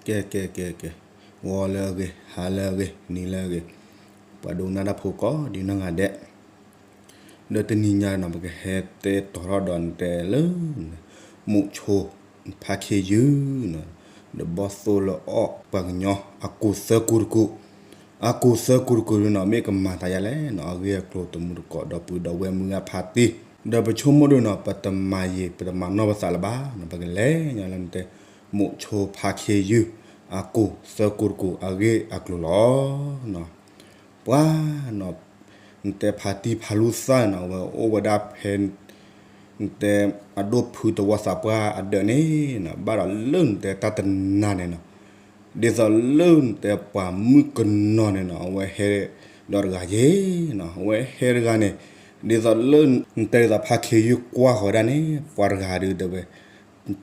ကဲ ကဲ ကဲ ကဲ, ဂီၤလၢအဂ့ၤ, ဟါလၢအဂ့ၤ, နံၤလၢအဂ့ၤ, ပှၤဒိကနၣ်တၢ်ဖိကိးဒ်နီၢ်ဂၤဒဲး, ဒီးတနံၤညါနီၤ ပကဟဲတဲတီၤထီၣ်ဒီးနတဲလၢ မူးဆိ ဖါခ့ယုၢ်နီၤ, ဒီးဘီၣ်သိၣ်လၢအီၣ်ပှၤကညီ အကူာ်သၢကူာ်တကူာ်, အကူာ်သၢကူာ်တကူာ်ဒုနီၤ မ့ၢ်ကမၤသးယါလဲၣ်နီၤ, အဂ့ၢ်အကျိၤတမူတကိး ဒီပုၢ်ဒီဝဲၢ်မုၢ်ဂၢ်ဖါတံၢ်, ဒီးပဆိကမိၣ်ဒုနီၤ ပတမၤယံာ် ပတမၤနီၢ်ပသးလၢၤဘၣ်နီၤ, ပကလဲၤညါလၢနတဲ မူးဆိဖါခ့ယုၢ် အကူာ်သၢကူာ်တကူာ်အဂ့ၢ်အကျိၤလီၤ. ပှၤနီၤ နတဲဖါတံၢ်ဖါလူၢ်သၣ်နီၤ အဝဲအိၣ်ဝဲဒၣ်ဖဲ နတဲအဒိၣ်ဖုသဝီသးပှၢ်အဒၢးန့ၣ်နီၤ, ဘၣ်ဒီးလၢနတဲတၢ်တနၤန့ၣ်နီၤ, ဒ်သိးလၢနတဲပှၤမုၣ်ကနီၤန့ၣ်နီၤ အဝဲဟဲဒီးတဂၤယ့ၤနီၤ, အဝဲဟဲတဂၤန့ၣ် ဒ်သိးလၢနတဲဒ်သိးဖါခ့ယုၢ်ကွၢ်ဃီၤဝဲဒၣ်န့ၣ် ပှၤတဂၤဒုတဲဝဲ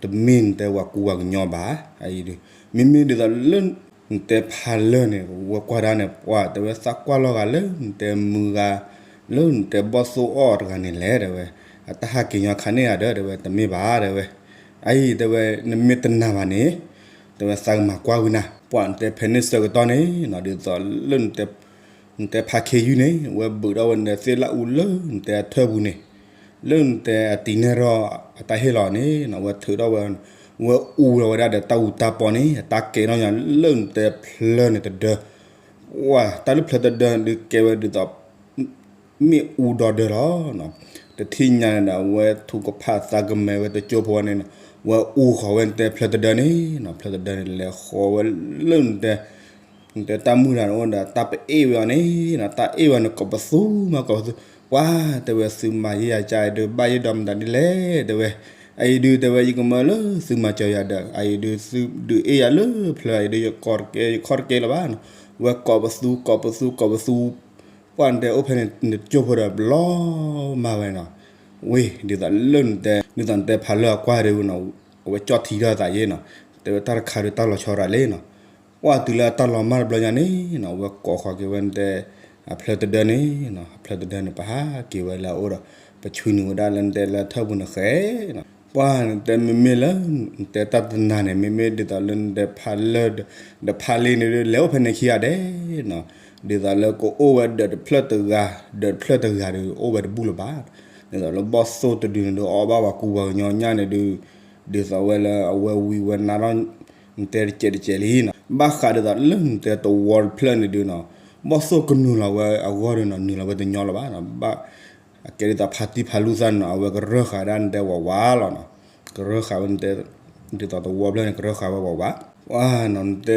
တမ့ၢ်နတဲပှၤကူပှၤကညီဘၣ်, အအံၤဒု မ့မ့ၢ်ဒ်သိးလၢ နတဲဖါလၢၢ်န့ၣ် ဝဲကွၢ်ဒၣ်န့ၣ် ပှၤတဲဝဲသးကွၢ်လီၤဂာ်လၢနတဲမုၢ်ဂၤ လၢနတဲဘီၣ်သိၣ်အီၣ်တဂၤန့ၣ်လဲၣ် တဲဝဲ, အတၢ်ဟးက့ၤညီခါန့ၣ်ဂၤဒီး တဲဝဲ တမ့ၢ်ဘၣ် တဲဝဲ, အအံၤတဲဝဲ နမ့ၢ်တနာ်ဘၣ်န့ၣ် တဲဝဲသးကမၤကွၢ်ဝံၤနၤ, ပှၤနတဲဖဲန့ၣ်ဆၢကတီၢ်န့ၣ်နီၤ ဒ်သိးလၢ နတဲဖါခ့ယုၢ်န့ၣ် ဝဲဘုးထီၣ်ဝဲနတဲသ့ၣ်လၣ်အူလၢနတဲအထၢၣ်ပူၤန့ၣ်, လၢနတဲအတံၤနဲၣ်ထီၣ်အတၢ်ဟ့ၣ်လီၤန့ၣ်နီၤ ဝဲထုးထီၣ်ဝဲ, ဝဲအူလီၤဝဲဒၣ်ဒီးတၢ်အူတၢ်ပီန့ၣ် အတၢ်ကဲထီၣ်ညါလၢနတဲဖျၢၣ်န့ၣ်တဒၢ, ပှၤတၢ်လၢဖျၢၣ်တဒၢဒုးကဲဝဲဒ်သိး မ့ၣ်အူဒီဒၢလီၤ. တထံၣ်ညါန့ၣ်ဒီး အဝဲထုကဖၣ်သးကမဲာ်ဝဲတကၠိဖိန့ၣ်နီၤ ဝဲအူဃီၤဝဲနတဲဖျၢၣ်တဒၢန့ၣ်နီၤ ဖျၢၣ်တဒၢန့ၣ် လဲၤဃီၤဝဲလၢနတဲ နတဲတၢ်မုၢ်တၢ်န့ၣ်အိၣ်ဒီး တၢ်ပအ့ၣ်ဝဲအီၤန့ၣ်နီၤ တၢ်အ့ၣ်ဝဲန့ၣ် ကိးပသူမးကိးပသူ, ပှၤတဲဝဲသုမၤယဲယၤကါအံၤဒုး ဘၣ်ယဲဒီးမတၤဒ်လဲၣ် တဲဝဲ, အအံၤဒုးတဲဝဲ ယကမၢလၢသုမၤစၢၤယၤဒီး အအံၤဒုး သုဒုးအ့ၣ်ယၤလၢဖျၢၣ်အံၤဒုး ယကိးတကဲ ယခီၣ်တကဲလၢၤဘၣ်နီၤ, ဝဲကိးပသူ ကိးပသူ ကိးပသူ ပှၤနတဲအိၣ်ဖဲန့ၣ် နကၠိဖိဒီးဘျီမးဝဲနီၤ, ဝ့ၢ် ဒ်သိးလၢနတဲ ဒ်သိးနတဲဖးလၢအကွၢ်ဒုးနီၤ အဝဲကၠီၣ်ထံထီၣ်သးယဲနီၤ, တဲဝဲတၢ်တခါဒုးတၢ်လီၤဆီရၤလံနီၤ, ပှၤတုၤလၢအတၢ်လီၤမၢ်တဘျီညါန့ၣ်နီၤ အဝဲကိးဃီၤက့ၤဝဲနတဲ အဖျၢၣ်တဒၢန့ၣ်နီၤ အဖျၢၣ်တဒၢန့ၣ် ပဟးက့ၤဝဲလၢအအိၣ်ဒီး ပဆွံနုာ်ဝဲဒၣ်လၢနတဲလၢထၢၣ်ပူၤန့ၣ်ဃဲနီၤ, ပှၤနတဲမ့မ့ၢ်လၢ နတဲတၢ်တနၤန့ၣ် မ့မ့ၢ်ဒ်သိးလၢနတဲဖးလၢၢ်ဒီး ဒီးဖးလ့န့ၣ်ဒုး လဲၤအိၣ်ဖဲန့ၣ်ခံဂၤဒဲးနီၤ, ဒ်သိးလၢကအိၣ်ဝဲဒီးတဖျၢၣ်တဂၤ ဒီးတဖျၢၣ်တဂၤဒီးအိၣ်ဝဲတဘူၣ်လၢၤဘၣ်, ဒ်သိးလၢဘီၣ်သိၣ်တဒုန့ၣ်ဒီး အီၣ်ဘၣ်ပှၤကူပှၤကညီညၣ်န့ၣ်ဒုး ဒ်သိးဝဲလၢအဝဲဝံၤဝဲနါထီၣ် နတဲတစဲးတစဲးလံနီၤ, ဘၣ်ဃးဒ်သိးလၢနတဲသဝီတဖျၢၣ်န့ၣ်ဒုးနီၤ ဘီၣ်သိၣ်ကနုာ်လီၤဝဲအဂီၢ်ဒုးနီၤ နုာ်လီၤဝဲတညီလၢၤဘၣ်နီၤ, ဘၣ် အကဲဒ်သိးဖါတံၢ်ဖးလူၢ်သၣ်န့ၣ်နီၤ အဝဲကရၢဃာ်ဒၣ်နတဲဝးဝးလီၤနီၤ, ကရၢဃာ်ဝဲနတဲ ဒ်သိးသဝီဖျၢၣ်န့ၣ် ကရၢဃာ်ဝဲဝးဝး, ပှၤနီၤနတဲ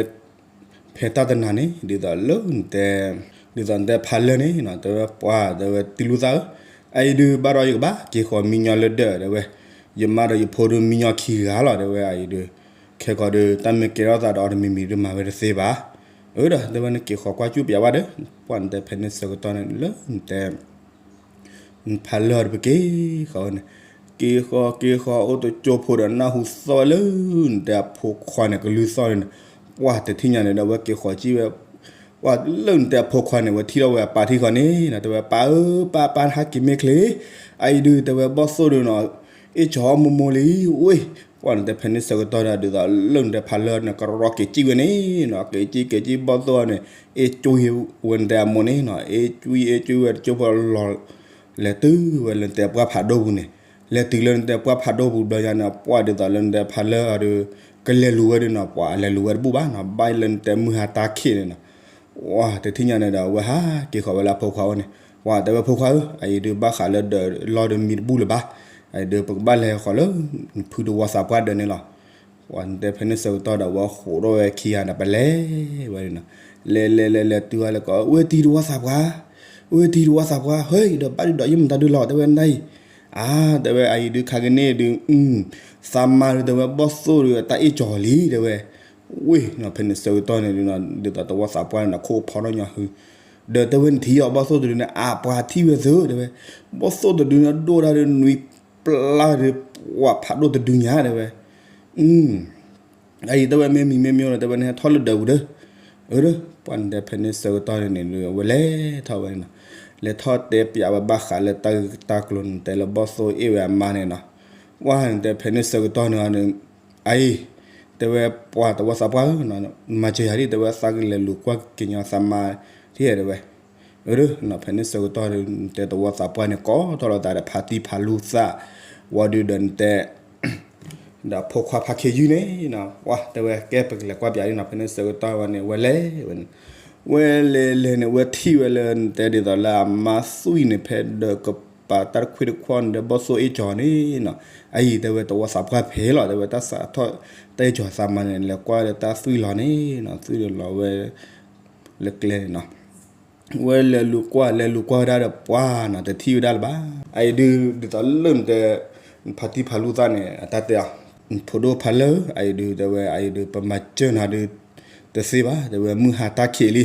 ဖဲတၢ်တနၤန့ၣ် ဒ်သိးလၢနတဲ ဒ်သိးနတဲဖးလၢၢ်န့ၣ်နီၤ တဲဝဲပှၤ တဲဝဲတံၤလူၢ်သၣ်ဧၢ, အအံၤဒုးဘၣ်ဒီးယကဘၣ်က့ၤဃီၤမံညီလၢဒၢး တဲဝဲ, ယမါဒီးယဖိဒုးမံညီခံဂၤလီၤ တဲဝဲ အအံၤဒုး ခဲကီးဒုး တၢ်မ့ၢ်ကဲထီၣ်သးဒီးအီၤတမံၤမံၤဒုးမၤဝဲတသ့ဘၣ်, အၢဒီးတဲဝဲနက့ၤဃီၤကွၢ်ကၠူၣ်ပၠးဘၣ်ဒီး ပှၤနတဲဖဲန့ၣ်ဆၢကတီၢ်န့ၣ်လၢနတဲ နဖးလၢၢ်အီၤဒီးပက့ၤဃီၤဝဲန့ၣ်, က့ၤဃီၤက့ၤဃီၤအိၣ်တကၠိဖိဒီးနၢ်ဟူသီၣ်ဝဲလၢ နတဲအဖိခွါန့ၣ်ကလုၢ်သီၣ်န့ၣ်, ပှၤတထံၣ်ညါန့ၣ်ဒီး အဝဲက့ၤဃီၤကံၣ်ဝဲ, ပှၤလၢနတဲအဖိခွါန့ၣ် အဝဲထံၣ်ထီၣ်ဝဲအပၢ်ထံၣ်ဃီန့ၣ်နီၤ တဲဝဲပၢ်ဧၢ ပၢ်ပၢ်ဟဲက့ၤမ့ၢ်ချ့, အအံၤဒုးတဲဝဲဘီၣ်သိၣ်ဒုးနီၤ အ့ၣ်ကၠီအီၣ်မိၢ်မိၢ်လံဝ့ၢ်, ပှၤနတဲဖဲန့ၣ်ဆၢကတီၢ်ဒီး ဒ်သိးလၢနတဲဖးလၢၢ်န့ၣ် ကရီက့ၤကံၣ်ဝဲန့ၣ်နီၤ က့ၤကံၣ်က့ၤကံၣ်ဘီၣ်သိၣ်န့ၣ် အ့ၣ်ကွံဝဲနတဲအမိၢ်န့ၣ်နီၤ အ့ၣ်ကွံအ့ၣ်ကွံဝဲတကၠိဖိလီၤ လဲၤတုၤဝဲလၢနတဲပှၢ်ဖးဒိၣ်ပူၤန့ၣ်, လဲၤတုၤလၢနတဲပှၢ်ဖးဒိၣ်ပူၤဘျီညါန့ၣ် ပှၤဒ်သိးလၢနတဲဖးလၢၢ်အီၤဒီး ကလဲၤလူၤဝဲဒုးနီၤ ပှၤလဲၤလူၤဝဲတဘူၣ်ဘၣ်နီၤ ဘၣ်လၢနတဲမုၢ်ဟါတၢ်ခံးန့ၣ်နီၤ, ပှၤတထံၣ်ညါန့ၣ်ဒီး အဝဲဟးက့ၤဃီၤဝဲလၢအဖိခွါအိၣ်န့ၣ်, ပှၤတဲဝဲဖိခွါဧၢ အအံၤဒုးဘၣ်ဃးလၢဒၢးလီၢ်ဒုးမံတဘူၣ်လၢၤဘၣ်, အအံၤဒုးပကဘၣ်လဲၤဃီၤလၢ နဖုသဝီသးပှၢ်ဒၢးန့ၣ်လီၤ. ပှၤနတဲဖဲန့ၣ်ဆၢကတီၢ်ဒီး အဝဲဃိးထီၣ်ဝဲခံဂၤန့ၣ် ပလဲၤဝဲန့ၣ်နီၤ, လဲၤလဲၤလဲၤလဲၤတုၤဝဲလၢကီး ဝ့ၢ်တံၤသဝီသးပှၢ်, ဝ့ၢ်တံၤသဝီသးပှၢ် ဟဲဒီးဘၣ်ဒုးဒီးယမတၤဒုးလီၤ တဲဝဲနၤအံၤ, အါ တဲဝဲအအံၤဒုးခါကန့ၣ်ဒုး သးမါဒုးတဲဝဲဘီၣ်သိၣ်ဒုးတၢ်အ့ၣ်ကၠီၤလံ တဲဝဲ, ဝ့ၢ်နီၤ ဖဲန့ၣ်ဆၢကတီၢ်န့ၣ်ဒုးနီၤ ဒ်သိးသဝီသးပှၢ်န့ၣ်နီၤ ခိၣ်ဖီထီၣ်ညီဟူ, ဒီးတဲဝဲနထံၣ်အီၤဘီၣ်သိၣ်တဒုန့ၣ် အပှၤထံၣ်ဝဲသၢ တဲဝဲ, ဘီၣ်သိၣ်တဒုန့ၣ်ဒိၣ်ဒၣ်ဒုးနွံပျၢ်ဒုး ပှၤဖးဒိၣ်တဒုညါ တဲဝဲ, အအံၤတဲဝဲမ့ၢ်မံၤမ့ၢ်မံၤဒီး တဲဝဲနဟဲထီၣ်လၢဒၢးပူၤဒီး, အၢ ပှၤနတဲဖဲန့ၣ်ဆၢကတီၢ်န့ၣ်ဒုး အဝဲလဲၤထီၣ်ဝဲန့ၣ်နီၤ, လဲၤထီၣ်တဲပျးဝဲဘၣ်ဃးလၢတၢ်ဂ့ၢ်တၢ်ကျိၤန့ၣ် တဲလၢဘီၣ်သိၣ်အ့ၣ်ဝဲအမါန့ၣ်နီၤ, ပှၤနတဲဖဲန့ၣ်ဆၢကတီၢ်န့ၣ် အအံၤ တဲဝဲပှၤသဝီသးပှၢ်ဧၢ, မၤစၢၤယၤဒ် တဲဝဲသးကလဲၤလူၤကွၢ်က့ၤညီသးမါ ထံၣ်တဲဝဲ, အၢ, ဖဲန့ၣ်ဆၢကတီၢ်တဲသဝီသးပှၢ်န့ၣ် ကိးထီၣ်လီၤသးဒီးဖါတံၢ်ဖါလူသၣ်, ဝံၤဒုးဒီးနတဲ ဒီးဖိခွါဖါခ့ယုၢ်န့ၣ်, တဲဝဲကဲပကလဲၤကွၢ်ပၠးဒ်နီၤ, ဖဲန့ၣ်ဆၢကတီၢ်ဝဲန့ၣ် ဝဲလဲၤဝဲန့ၣ်, ဝဲလဲၤလဲၤန့ၣ် ဝဲထံၣ်ဝဲလၢနတဲဒ်သိးလၢအမါသွံၣ်န့ၣ် ဖဲဒီးကပၤတၢ်တခွံတခွီန့ၣ်ဒီး ဘီၣ်သိၣ်အ့ၣ်ကၠီၤန့ၣ်နီၤ, အအံၤတဲဝဲသဝီသးပှၢ်ဖဲလီၤ, တဲဝဲတၢ်စးထီၣ်တၢ်အ့ၣ်ကၠီၤသးမါန့ၣ် လဲၤကွၢ်ဒီးတၢ်သွံၣ်လီၤန့ၣ်နီၤ, သွံၣ်လီၤဝဲ လၢကျဲန့ၣ်နီၤ ဝဲလဲၤလူၤကွၢ် လဲၤလူၤကွၢ်ဝဲဒၣ်ဒီးပှၤနီၤ တထံၣ်ဝဲဒၣ်လၢၤဘၣ်. အအံၤဒုး ဒ်သိးလၢနတဲ ဖါတံၢ်ဖါလူသၣ်န့ၣ် အတၢ်တဲအီၤ, ဖိဒိၣ်ဖါလၢာ်ဧၢ, အအံၤဒုး တဲဝဲ အအံၤဒုး ပမၤစၢၤနၤဒုး တသ့ဘၣ်, တဲဝဲမုၢ်ဟါတၢ်ခံးလံ,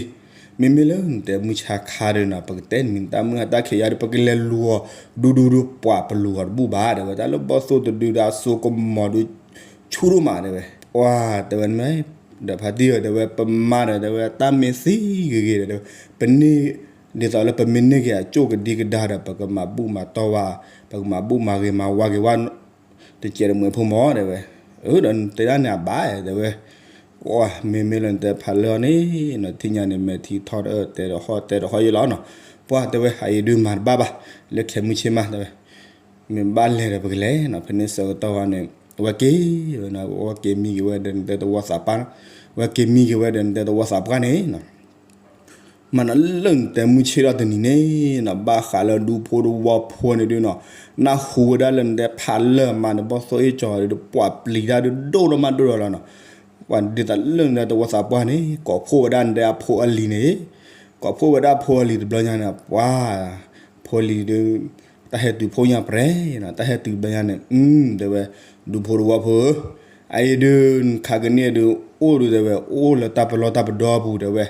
မ့မ့ၢ်လၢနတဲမုၢ်ဆါခါဒုးနီၤ ပကတဲနမံၤတၢ်မုၢ်ဟါတၢ်ခံးယါဒုး ပကလဲၤလူၤအီၤ ဒူဒူဒုး ပှၤပလူၤအီၤတဘူၣ်ဘၣ် တဲဝဲ, တၢ်လၢဘီၣ်သိၣ်တဒုဒီးအစိကမီၤဒုး ဆူၣ်ဒိၣ်မး တဲဝဲ, ပှၤ တဲဝဲမ့ၢ် ဒီးဖါတံၢ်ဧၢ တဲဝဲ ပမါဒီး တဲဝဲ တၢ်မ့ၢ်သံဂ့ၤဂ့ၤဒီး တဲဝဲ ပန့ၢ် ဒ်သိးလၢပမ့ၢ်န့ၢ်က့ၤအကၠိၣ်ကဒံကဒါဒီး ပကမၤဘူၣ်မၤတီၢ်ဝဲ, ပကမၤဘူၣ်မၤဂ့ၤမၤဝါက့ၤဝဲ တကဲးတမှဲၤဖိမး တဲဝဲ, အၢ ဒီးနတဲဒၣ်န့ၣ်အဘၣ် တဲဝဲ, ပှၤ မ့မ့ၢ်လၢနတဲဖါလၢာ်န့ၣ် နထံၣ်ညါန့ၣ် မဲာ်ထံထီၣ်ဒီး တဲတဟီၣ်တဲတဟီၣ်ယဲလီၤနီၤ, ပှၤ တဲဝဲ အအံၤဒုးမၤတဘၣ်ဘၣ် လၢခဲမုၢ်ဆ့ၣ်မး တဲဝဲ မ့ၢ်ဘၣ်လဲၤဒီးပကလဲၤနီၤ, ဖဲန့ၣ်ဆၢကတီၢ်ဝဲန့ၣ် အဝဲက့ၤဝဲနီၤ, အဝဲက့ၤမံက့ၤဝဲဒီးနတဲသဝီသးပှၢ်, အဝဲက့ၤမံက့ၤဝဲဒီးနတဲသဝီသးပှၢ်န့ၣ်နီၤ, မ့ၢ်နီၤလၢနတဲမုၢ်ဆ့ၣ်ထီၣ်တနံၤန့ၣ်နီၤ ဘၣ်ဃးလၢဒူဖိတဝီဖိန့ၣ်ဒုးနီၤ, နၢ်ဟူဝဲဒၣ်လၢနတဲဖးလၢာ်မးန့ၣ် ဘီၣ်သိၣ်အ့ၣ်ကၠီၤဒီး ပှၤပျံၤတၢ်ဒုးဒိၣ်ထီၣ်မးဒိၣ်ထီၣ်လီၤနီၤ, ပှၤဒ်သိးလၢနတဲသဝီသးပှၢ်န့ၣ် ကိးဖှိၣ်ဝဲဒၣ်နတဲအဖိအလံၤန့ၣ်, ကိးဖှိၣ်ဝဲဒၣ်ဖိအလံၤတဘျီညါန့ၣ် ပှၤ ဖိလံၤဒုး တၢ်ဟဲတုၤဖှိၣ်ညါပြဲၤနီၤ, တၢ်ဟဲတုၤဘျီညါန့ၣ် တဲဝဲ ဒူဖိတဝီဖိဧၢ, အအံၤဒုး နခးကန့ၢ်ဒုး အိၣ်ဒုး တဲဝဲ အိၣ်လၢတၢ်ပလီၢ်တၢ်ပဒီအပူၤ တဲဝဲ,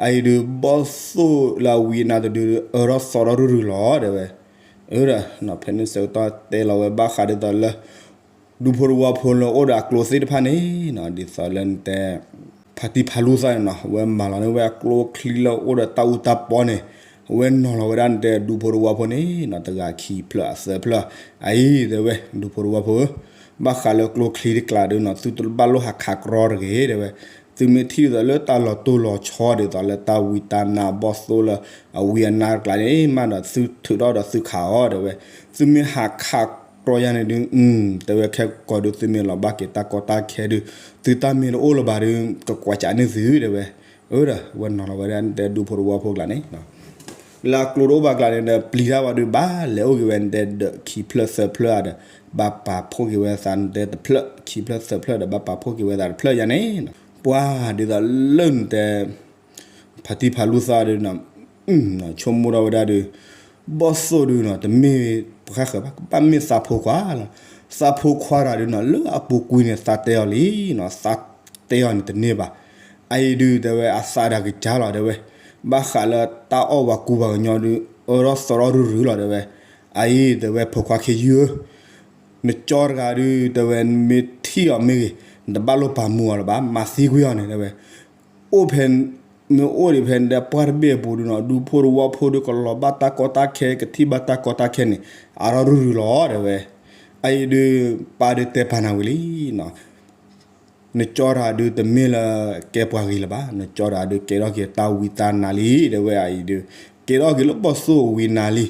အအံၤဒုး ဘီၣ်သိၣ်လၢအဝံအနါတဒု အၢထီၣ်သီထီၣ်ရုၢ်ရုၢ်လီၤ တဲဝဲ, အၢ ဒီး ဖဲန့ၣ်ဆၢကတီၢ်တဲလီၤဝဲဘၣ်ဃးဒ်သိးလၢ ဒူဖိတဝီဖိလၢအိၣ်ဒီးအကျိသ့ၣ်တဖၣ်န့ၣ်နီၤ, ဒ်သိးလၢနတဲ ဖါတံၢ်ဖါလူသၣ်န့ၣ်နီၤ, အဝဲမၤလီၤန့ၢ်ဝဲအကျိချံလၢအိၣ်ဒီးတၢ်အူတၢ်ပီန့ၣ်, အဝဲနီၤလီၤဝဲဒၣ်နတဲဒူဖိတဝီဖိန့ၣ်နီၤ, တဂၤခံဖျၢၣ်အသၢဖျၢၣ်, အအံၤတဲဝဲ ဒူဖိတဝီဖိဧၢ, ဘၣ်ဃးလၢကျိချံတကျးဒုးနီၤ သုတဘၣ်လိၣ်ဟးခးကြီတဂ့ၤ တဲဝဲ, သုမ့ၢ်ထံၣ်ဒ်သိးလၢတၢ်လီၤတိၢ်လီၤဆီဒ်သိးလၢတၢ်ဝံတၢ်နါဘီၣ်သိၣ်လၢအဝံအနါတကျးန့ၣ်မးဒီး သုထုးထီၣ်ဒီးသုခးအီၤ တဲဝဲ, သုမ့ၢ်ဟးခးကြီယါန့ၣ်ဒုး တဲဝဲခဲကိာ်ဒုး သုမ့ၢ်လီၤဘၣ်က့ၤတၢ်ကီတၢ်ခဲဒုး သုတၢ်မ့ၢ်တအိၣ်လၢၤဘၣ်ဒုး ကကွၢ်ကးန့ၢ်သု တဲဝဲ, အၢ ဒီး ဝဲနီၤလီၤဝဲဒၣ်နတဲဒူဖိတဝီဖိကျါန့ၣ် လၢအကျိတအိၣ်ဘၣ်ကျါန့ၣ်ဒီး ပျံၤတၢ်ဝဲဒုး ဘၣ်လဲၤအိၣ်က့ၤဝဲနတဲဒီးခံဖျၢၣ်သၢဖျၢၣ်ဧါဒီး ဘၣ်ပာ်ဖှိၣ်က့ၤဝဲသးနတဲတဖျၢၣ်ခံဖျၢၣ်သၢဖျၢၣ်ဒီး ဘၣ်ပာ်ဖှိၣ်က့ၤဝဲသးတဖျၢၣ်ယါန့ၣ်, ပှၤဒ်သိးလၢနတဲ ဖါတံၢ်ဖါလူသၣ်ဒုးနီၤ ဆိကမိၣ်ထီၣ်ဝဲဒၣ်ဒုး ဘီၣ်သိၣ်ဒုးနီၤ တမ့ၢ်ပှၤဃၣ်ဃၢၤဘၣ် ကဘၣ်မ့ၢ်သးဖိခွါလီၤ. သးဖိခွါတဂၤဒုးနီၤ လၢအပူၤကွံာ်န့ၣ် သးတဲအီၤလံနီၤ သးတဲအီၤန့ၣ်တန့ၢ်ဘၣ်. အအံၤဒုးတဲဝဲအသးဒီးကစၢ်လီၤ တဲဝဲ ဘၣ်ဃးလၢတၢ်အီၣ်ပှၤကူပှၤကညီဒုး အၢထီၣ်သီထီၣ်ရုၢ်ရုၢ်လီၤ တဲဝဲ. အအံၤတဲဝဲဖိခွါခ့ယုၢ်ဧၢ နကၠီတဂၤဒုး တဲဝဲ နမ့ၢ်ထံၣ်အီၤမ့ၢ်ဂ့ၤ နတဘၣ်လိၣ်ပာ်မူအီၤလၢၤဘၣ် မၤသံကွံာ်အီၤန့ၣ် တဲဝဲ. အိၣ်ဖဲ မ့ၢ်အိၣ်ဒံးဖဲနတဲပှၢ်တဘ့ၣ်အပူၤဒုးနီၤ ဒူဖိတဝီဖိဒုး ကလီၤဘၣ်တၢ်ကီတၢ်ခဲ ကထံၣ်ဘၣ်တၢ်ကီတၢ်ခဲန့ၣ် အါထီၣ်ရုၢ်ရုၢ်လီၤ တဲဝဲ. အအံၤဒုး ပၢ်ဒုးတဲပာ်နၤဝံၤလံနီၤ နကၠီတဂၤဒုး တမ့ၢ်လၢကဲပှၤဂ့ၤလၢၤဘၣ် နကၠီတဂၤဒုးကဲထီၣ်က့ၤတၢ်ဝံတၢ်နါလံ တဲဝဲ. အအံၤဒုး ကဲထီၣ်က့ၤလၢဘီၣ်သိၣ်ဝံနါလံ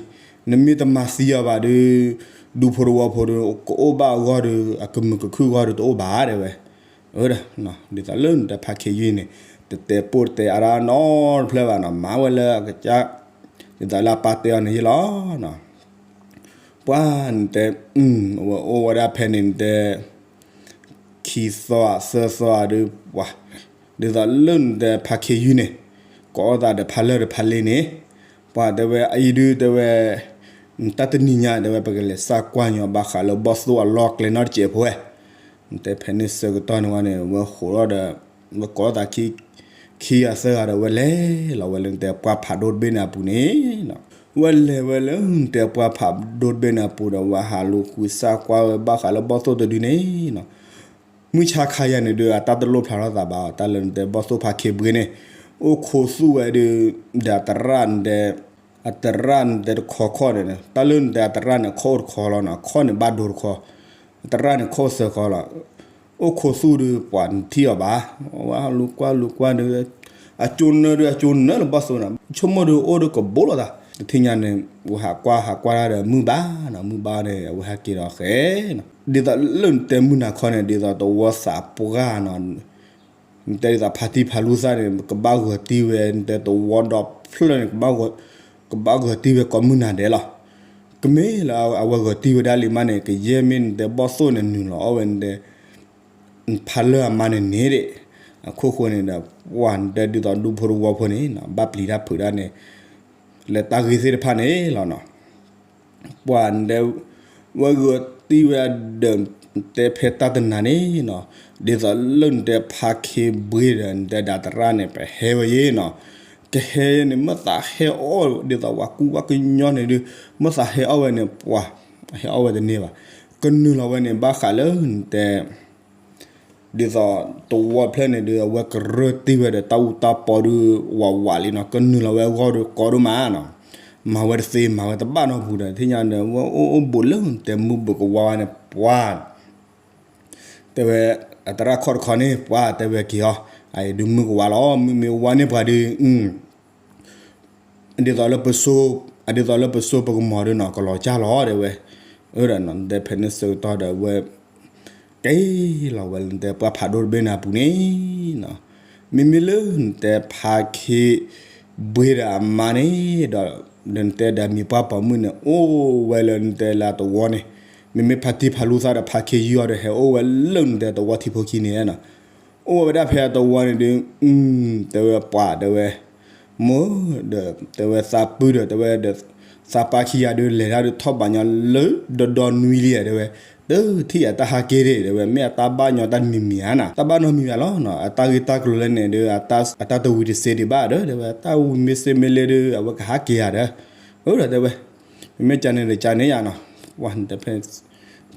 နမ့ၢ်တမၤသံအီၤဘၣ်ဒုး ဒူဖိတဝီဖိဒုး ကအိၣ်ဘၣ်အဂီၢ်ဒုး အကမုာ်ကခုၣ်အဂီၢ်ဒုးတအိၣ်ဘၣ် တဲဝဲ. အၢ ဒီး ဒ်သိးလၢနတဲဖါခ့ယုၢ်န့ၣ် တတဲပိၢ်တတဲအါဒၣ်နီတဖျၢၣ်ဘၣ်နီၤ မၤဝဲလၢအကစၢ် ဒ်သိးလၢအပၢ်တဲအီၤန့ၣ်ယဲလီၤနီၤ. ပှၤနတဲ အဝဲအိၣ်ဝဲဒၣ်ဖဲန့ၣ်နတဲ ခံသီဧါသၢသီဧါဒုး ပှၤ ဒ်သိးလၢနတဲဖါခ့ယုၢ်န့ၣ် ကိးအီၣ်သးဒီးဖါလၢာ်ဒီးဖါလ့န့ၣ် ပှၤတဲဝဲအအံၤဒုးတဲဝဲ တၢ်တနံၤညါတဲဝဲ ပကလဲၤစၢ်ကွၢ်ညီဘၣ်ဃးလၢဘီၣ်သိၣ်အလီၢ်ကျဲနီတစဲးဖိဝဲ နတဲဖဲန့ၣ်ဆၢကတီၢ်န့ၣ်ဝဲန့ၣ် ဝဲဃိးထီၣ်ဒီး ဝဲကိးအီၣ်သးခံ ခံဂၤသၢဂၤဒီး ဝဲလဲၤလီၤဝဲလၢနတဲပှၢ်ဖးဒိၣ်တဘ့ၣ်န့ၣ်အပူၤန့ၣ် ဝဲလဲၤဝဲလၢနတဲပှၢ်ဖးဒိၣ်တဘ့ၣ်န့ၣ်အပူၤဒီး ဝဲဟးလူၤကွံာ်စၢ်ကွၢ်ဝဲဘၣ်ဃးလၢဘီၣ်သိၣ်တဒုန့ၣ်နီၤ မုၢ်ဆါခါယၤန့ၣ်ဒုး အတၢ်တလိၣ်ဖျါထီၣ်သးဘၣ်အီၤ တၢ်လၢနတဲဘီၣ်သိၣ်ဖါခ့ဘှ့န့ၣ် အိၣ်ခိးသူၣ်ဝဲဒုး ဒီးအတရၣ်နတဲ အတရၣ်နတဲတခီခီၣ်န့ၣ် တၢ်လၢနတဲအတရၣ်န့ၣ် ခီၣ်အိၣ်တခီလီၤနီၤ ခီၣ်န့ၣ်ဘၣ်ဒိတခီ အတရၣ်န့ၣ်ခီၣ်အိၣ်သၢခီလီၤ အိၣ်ခိးသူၣ်ဒီးပှၤနထံၣ်အီၤဘၣ်, ဝဲလူၤကွၢ်လူၤကွၢ်ဒီး အကၠိနၢဒီးအကၠိနၢလၢဘီၣ်သိၣ်န့ၣ် ဆိကမိၣ်ဒီးအိၣ်ဒီးကဘိလီၤသး, တထံၣ်ညါန့ၣ် ဝဲဟးကွၢ်ဟးကွၢ်တၢ်ဒီးမုၢ်ဘၣ်နီၤ, မုၢ်ဘၣ်န့ၣ် အဝဲဟဲက့ၤဒီးဃဲနီၤ, ဒ်သိးလၢနတဲမုၢ်နၤခီန့ၣ် ဒ်သိးတဝီသးပှၢ်နီၤ နတဲဒ်သိးဖါတံၢ်ဖါလူသၣ်န့ၣ် ကဘၣ်ဂီၤတံၢ်ဝဲ နတဲတဝီဒီဖျၢၣ်န့ၣ် ကဘၣ်ဂီၤတံၢ်ဝဲကိးမုၢ်နၤဒဲးလီၤ. ကမ့ၢ်လၢအဝဲဂီၤတံၢ်ဝဲဒၣ်လံမးန့ၣ် ကယဲၢ်မ့ၢ်နတဲဘီၣ်သိၣ်န့ၣ် နုာ်လီၤအီၣ်ဝဲနတဲ ဖါလၢၢ်အမါန့ၣ်န့ၣ်ဒၣ်, အခိၣ်ဃိန့ၣ်ဒီး ပှၤနတဲဒ်သိးဒူဖိတဝီဖိန့ၣ် ဘၣ်ပျံၤတၢ်ဖုးတၢ်န့ၣ် လၢတၢ်ဂ့ၢ်သ့ၣ်တဖၣ်န့ၣ်လီၤနီၤ. ပှၤနတဲ ဝဲဂီၤတံၢ်ဝဲဒီး နတဲဖဲတၢ်တနၤန့ၣ်နီၤ, ဒ်သိးလၢနတဲဖါခ့ဘှ့ဒီး နတဲဒၣ်သရၣ်န့ၣ် ပဟဲဝဲယ့ၣ်နီၤ, ကဟဲန့ၣ် မ့ၢ်သးဟဲအီၣ် ဒ်သိးပှၤကူပှၤကညီန့ၣ်ဒီး မ့ၢ်သးဟဲအီၣ်ဝဲန့ၣ် ပှၤဟဲအီၣ်ဝဲတန့ၢ်ဘၣ်, ကနုာ်လီၤဝဲန့ၣ် ဘၣ်ဃးလၢနတဲ ဒ်သိးတဝီဖျၢၣ်န့ၣ်ဒီး အဝဲကရၢတံၢ်ဝဲဒီးတၢ်အူတၢ်ပီဒီး ဝးဝးလံနီၤ, ကနုာ်လီၤဝဲအဂီၢ်ဒီးကီဒိၣ်မးနီၤ, မၤဝဲတသ့မၤဝဲတဘၣ်နီတပူၤဒီး တထံၣ်ညါဒီး ဝဲအိၣ်အိၣ်ဘူးလၢနတဲမုၢ်ဘူးကဝါဝါန့ၣ် ပှၤ တဲဝဲ အသရၣ်ခီၣ်တခီန့ၣ် ပှၤတဲဝဲက့ၤအီၤ, အအံၤဒုးမုၢ်ကဝါလီၤ, မုၢ်မ့ၢ်ဝါန့ၢ်ပှၤဒီး ဒ်သိးလၢပစိ ဒ်သိးလၢပစိပကမီၤဒီးနီၤ ကလီၤကၢ်လီၤတဲဝဲ, အၢဒီးနီၤ နတဲဖဲန့ၣ်ဆၢကတီၢ်ဒီးဝဲ က့ၤလီၤဝဲလၢနတဲပှၢ်ဖးဒိၣ်တဘ့ၣ်န့ၣ်အပူၤန့ၣ်နီၤ, မ့မ့ၢ်လၢနတဲဖါခ့ဘှ့ဒီးအမါန့ၣ်ဒီး နတဲဒီးမံၤပှၢ်ပိာ်မုၣ်န့ၣ် အိၣ်ဝဲလၢနတဲလၢတဝီန့ၣ်, မ့မ့ၢ်ဖါတံၢ်ဖါလူသၣ်ဒီးဖါခ့ယုၢ်အီၤဒီး ဟဲအိၣ်ဝဲလၢနတဲတဝီထံဖိခံန့ၣ်နီၤ အိၣ်ဝဲဒၣ်ဖဲအတဝီန့ၣ်ဒီး တဲဝဲပှၤတဲဝဲ မိၢ်ဒီး တဲဝဲသးပုၢ်ဒီး တဲဝဲဒီး သးပၢ်ခံဂၤဒီး လဲၤတၢ်ဒီးထီၣ်ဘၣ်ညီလၢဒီဒီနွံလံဧါ တဲဝဲ, တထံၣ်အတၢ်ဟးက့ၤဒၣ် တဲဝဲ မ့ၢ်အတၢ်ဘၣ်ညီတၢ်တမံၤမံၤဧါနီၤ, တၢ်ဘၣ်နီတမံၤမံၤလီၤနီၤ, အတၢ်ဂ့ၢ်တၢ်ကျိၤလၢန့ၣ်ဒီး အတၢ်တဝံၤတစ့ဒံးဘၣ်ဒီး တဲဝဲ တၢ်ဝံၤမ့ၢ်စ့မ့ၢ်လ့ဒီး အဝဲကဟးက့ၤဧါဒီး, အၢဒီးတဲဝဲ မ့မ့ၢ်ကန့ၣ်ဒီးကန့ၣ်ယါနီၤ, ဝဲ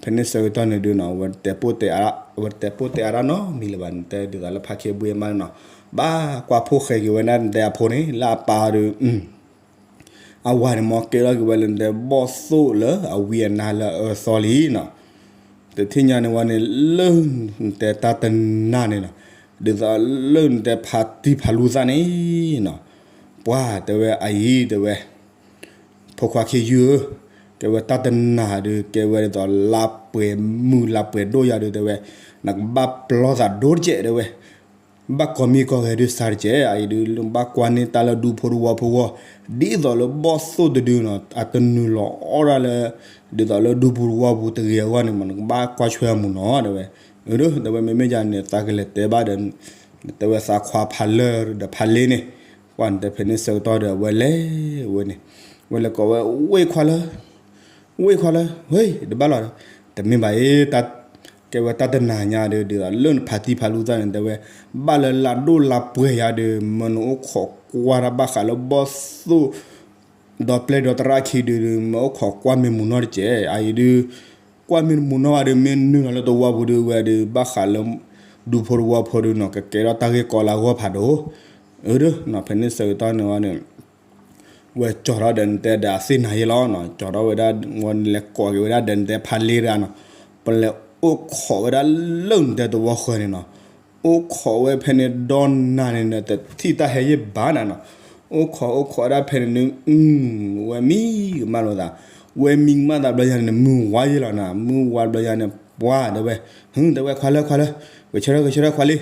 ဖဲန့ၣ်ဆၢကတီၢ်န့ၣ်ဒုးနီၤ အဝဲတဲပိၢ်တဲအါ, အဝဲတဲပိၢ်တဲအါတၢ်နီတမံၤလၢၤဘၣ်, နတဲဒ်သိးလၢဖါခ့ဘှ့အမါန့ၣ်နီၤ, ဘၣ်ကွၢ်ဖိၣ်ဃဲက့ၤဝဲဒၣ်နတဲအဖိန့ၣ် လၢအပၢ်ဒီး အဝၤန့ၣ် မ်ကဲထီၣ်က့ၤဝဲလၢနတဲဘီၣ်သိၣ်လၢအဝံအနါလၢအအၢအသီလံနီၤ, တထံၣ်ညါန့ၣ်ဝဲန့ၣ် လၢနတဲတၢ်တနၤန့ၣ်နီၤ, ဒ်သိးလၢနတဲဖါတံၢ်ဖါလူသၣ်န့ၣ်နီၤ, ပှၤတဲဝဲအအံၤတဲဝဲ ဖိခွါခ့ယုၢ်ဧၢ, ကဲဝဲတၢ်တနၤဒီး ကဲဝဲဒ်သိးလါပှဲၤမုၢ်လါပှဲၤဒိၣ်ယၤဒီး တဲဝဲ နကဘၣ်ပျီသးဒိၣ်တကဲး တဲဝဲ, ဘၣ်ကိးမံၤကိးဂဲၤဒုးစါတကဲး, အအံၤဒုး ဘၣ်ကွၢ်န့ၢ်တၢ်လၢဒူဖိတဝီဖိဂီၢ်, ဒ်သိးလၢဘီၣ်သိၣ်တဒုနီၤ အတနုာ်လီၤအီၣ်ဒၣ်လၢ ဒ်သိးလၢဒူပူၤတဝီပူၤတဂ့ၤအဂီၢ်န့ၣ် မ့ၢ်နကဘၣ်ကွၢ်ဆွဲအမူးနီၤ တဲဝဲ, အၢ တဲဝဲ မ့မ့ၢ်ယၤန့ၣ် သးကလဲၤတဲဘၣ်ဒီး တဲဝဲသးခွါဖးလၢၢ်ဒီးဖးလ့န့ၣ်, ပှၤနတဲဖဲန့ၣ်ဆၢကတီၢ်ဒီး အဝဲလဲၤဝဲန့ၣ်, ဝဲလဲၤကိးဝဲ ဝ့ၢ်ခွါလၢ ဝ့ၢ်ခွါလၢ ဝ့ၢ် တဘၣ်လီၤဒီး, တမ့ၢ်ဘၣ်အံၤ ကဲဝဲတၢ်တနၤညါဒီး ဒ်သိးလၢနဖါတံၢ်ဖါလူသၣ်န့ၣ် တဲဝဲ ဘၣ်လၢလါဒိၣ်လါပှဲၤယၤဒီး မ့ၢ်နအိၣ်ခိးကွၢ်တၢ်ဘၣ်ဃးလၢဘီၣ်သိၣ် ဒီပျဲၢ်ဒီသရၣ်ခံဒုး မ့ၢ်အိၣ်ခိးကွၢ်မ့ၢ်မူးနီၢ်တကဲး, အအံၤဒုး ကွၢ်မ့ၢ်မူးနီၢ်ဘၣ်ဒီး မ့ၢ်နုာ်လီၤလၢတဝီပူၤဒီး ဝဲဒီး ဘၣ်ဃးလၢ ဒူဖိတဝီဖိဒီးနီၤ ကကဲထီၣ်တၢ်ဂ့ၢ်ကီလၢအဂီၢ်ဖးဒိၣ်, အၢ ဒီး ဖဲန့ၣ်ဆၢကတီၢ်န့ၣ်ဝဲန့ၣ် ဝဲကၠီထီၣ်ဒီးနတဲဒီးအသ့ၣ်နၤယဲလီၤနီၤ, ကၠီထီၣ်ဝဲဒၣ် ဝဲလဲၤကိးက့ၤဝဲဒၣ်ဒီးနတဲဖးလ့တဂၤနီၤ, ပလဲၤအိၣ်ခိးဝဲဒၣ်လၢနတဲတဝီဃၢၤန့ၣ်နီၤ, အိၣ်ခိးဝဲဖဲန့ၣ်ဒီနၤန့ၣ်ဒီး တထံၣ်တၢ်ဟဲယဲၢ်ဘၣ်နၤနီၤ, အိၣ်ခိးအိၣ်ခိးဝဲဒၣ်ဖဲန့ၣ်န့ၣ် ဝဲမံကမၣ်လိာ်သး, ဝဲမံကမၣ်သးဘျီယၤန့ၣ် မုၢ်ဝါယဲလီၤနၤ, မုၢ်ဝါဘျီယၤန့ၣ် ပှၤတဲဝဲ, တဲဝဲ ခွါလၢခွါလၢ, ကဆၢထၢၣ်ကဆၢထၢၣ်ခွါလံ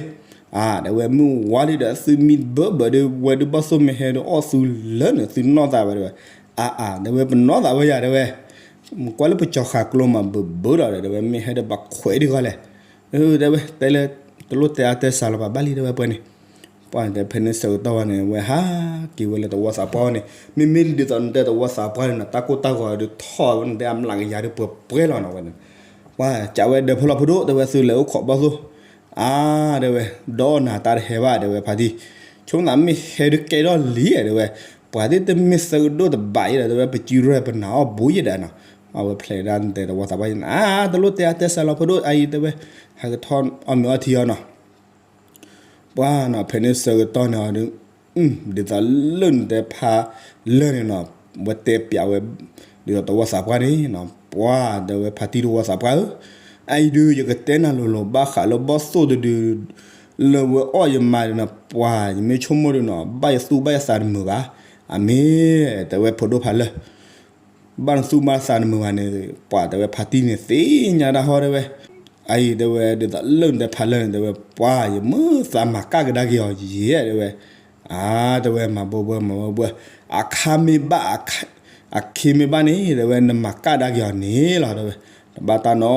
အါ တဲဝဲ မုၢ်ဝါလံဒီး သုမံဘၢဘၢဒီး ဝဲဒုးဘီၣ်သိၣ်မ့ၢ်ဟဲဒီးအီၣ်သုလၢာ်န့ၣ် သုနီၢ်သးဝဲတဲဝဲ, အါအါ တဲဝဲ ပနီၢ်သးဝဲယၤတဲဝဲ, ကွၢ်လၢပကၠီၤဃာ်ကျိမးဘၢဘၢလီၤဒီး တဲဝဲ မ့ၢ်ဟဲဒီးဘၣ်ခွဲးဒံးဂီၢ်လဲၣ်, တဲဝဲ တဲလၢ တလိၣ်တဲအါတဲစှၤလီၤဘၣ် ဘၣ်လံတဲဝဲပှဲၤန့ၣ်, ပှၤတဲဖဲန့ၣ်ဆၢကတီၢ်ဝဲန့ၣ် ဝဲဟးက့ၤဝဲလၢတဝီသးပှၢ်ဝဲန့ၣ် မ့မ့ၢ်ဒ်သိးနတဲတဝီသးပှၢ်န့ၣ်နီၤ တၢ်ကိၢ်တၢ်ဂီၤဒုးထီၣ်ဝဲ နတဲအမျးကယၤဒုးပှဲၤပှဲၤလီၤနီၤဝဲန့ၣ် ပှၤကးဝဲဒီးဖဲလီၤဖိဒိၣ် တဲဝဲ သုလဲၤအိၣ်ခိးဘီၣ်သိၣ်, အါ တဲဝဲ ဒီးနၤတၢ်တဟဲဘၣ်တဲဝဲ ဖါတံၢ်, ဆိကမိၣ်သးမ့ၢ်ဟဲဒုးကဲထီၣ်လံတဲဝဲ, ပှၤသ့ၣ်တမ့ၢ်သၢကဒိၣ်တဘးအံၤဒီး တဲဝဲ ပစုရဲၣ်ပနၤအီၣ်ဘူးယဲဒၣ်နီၤ, အဝဲဖျဲးဒၣ်နတဲတဝီသးပှၢ်န့ၣ် အါ တလိၣ်တဲအါတဲစှၤလီၤဖိဒိၣ် အအံၤတဲဝဲ, ဟဲကထီၣ်အီၣ်မ့ၤအီထံအီၤနီၤ ပှၤနီၤ ဖဲန့ၣ်ဆၢကတီၢ်န့ၣ်အီၤဒုး ဒ်သိးလၢနတဲဖးလၢာ်န့ၣ်နီၤ ဝဲတဲပျးဝဲ ဒ်သိးတဝီသးပှၢ်န့ၣ်နီၤ ပှၤတဲဝဲဖါတံၢ်တဝီသးပှၢ်ဧၢ, အအံၤဒုး ယကတဲနၤလိၤလိၤ ဘၣ်ဃးလၢဘီၣ်သိၣ်တဒု လၢဝဲအီၣ်ယမါဒုးနီၤ ပှၤ ယမ့ၢ်ဆိကမိၣ်ဒုးနီၤ ဘၣ်ယသူၣ်ဘၣ်ယသးတမုာ်ဘၣ်. အမ့ၢ် တဲဝဲဖိဒိၣ်ဖးလၢာ် ဘၣ်နသူၣ်ဘၣ်သးတမုာ်ဘၣ်န့ၣ် ပှၤတဲဝဲဖါတံၢ်န့ၣ် သ့ၣ်ညါတၢ်ဟီတဲဝဲ. အအံၤတဲဝဲ ဒ်သိးလၢနတဲဖးလၢာ်န့ၣ် တဲဝဲ ပှၤ ယမ့ၢ်သးမၤကၣ်ကဒါက့ၤအီၤယဲ တဲဝဲ. အါ တဲဝဲ မၤဘၢဘၢ မၤဘၢဘၢ အခါမ့ၢ်ဘၣ် အခ့မ့ၢ်ဘၣ်န့ၣ် တဲဝဲ နမၤကၣ်ဒါက့ၤအီၤန့ၣ်လီၤ တဲဝဲ. တဘၣ်တၢ်နီ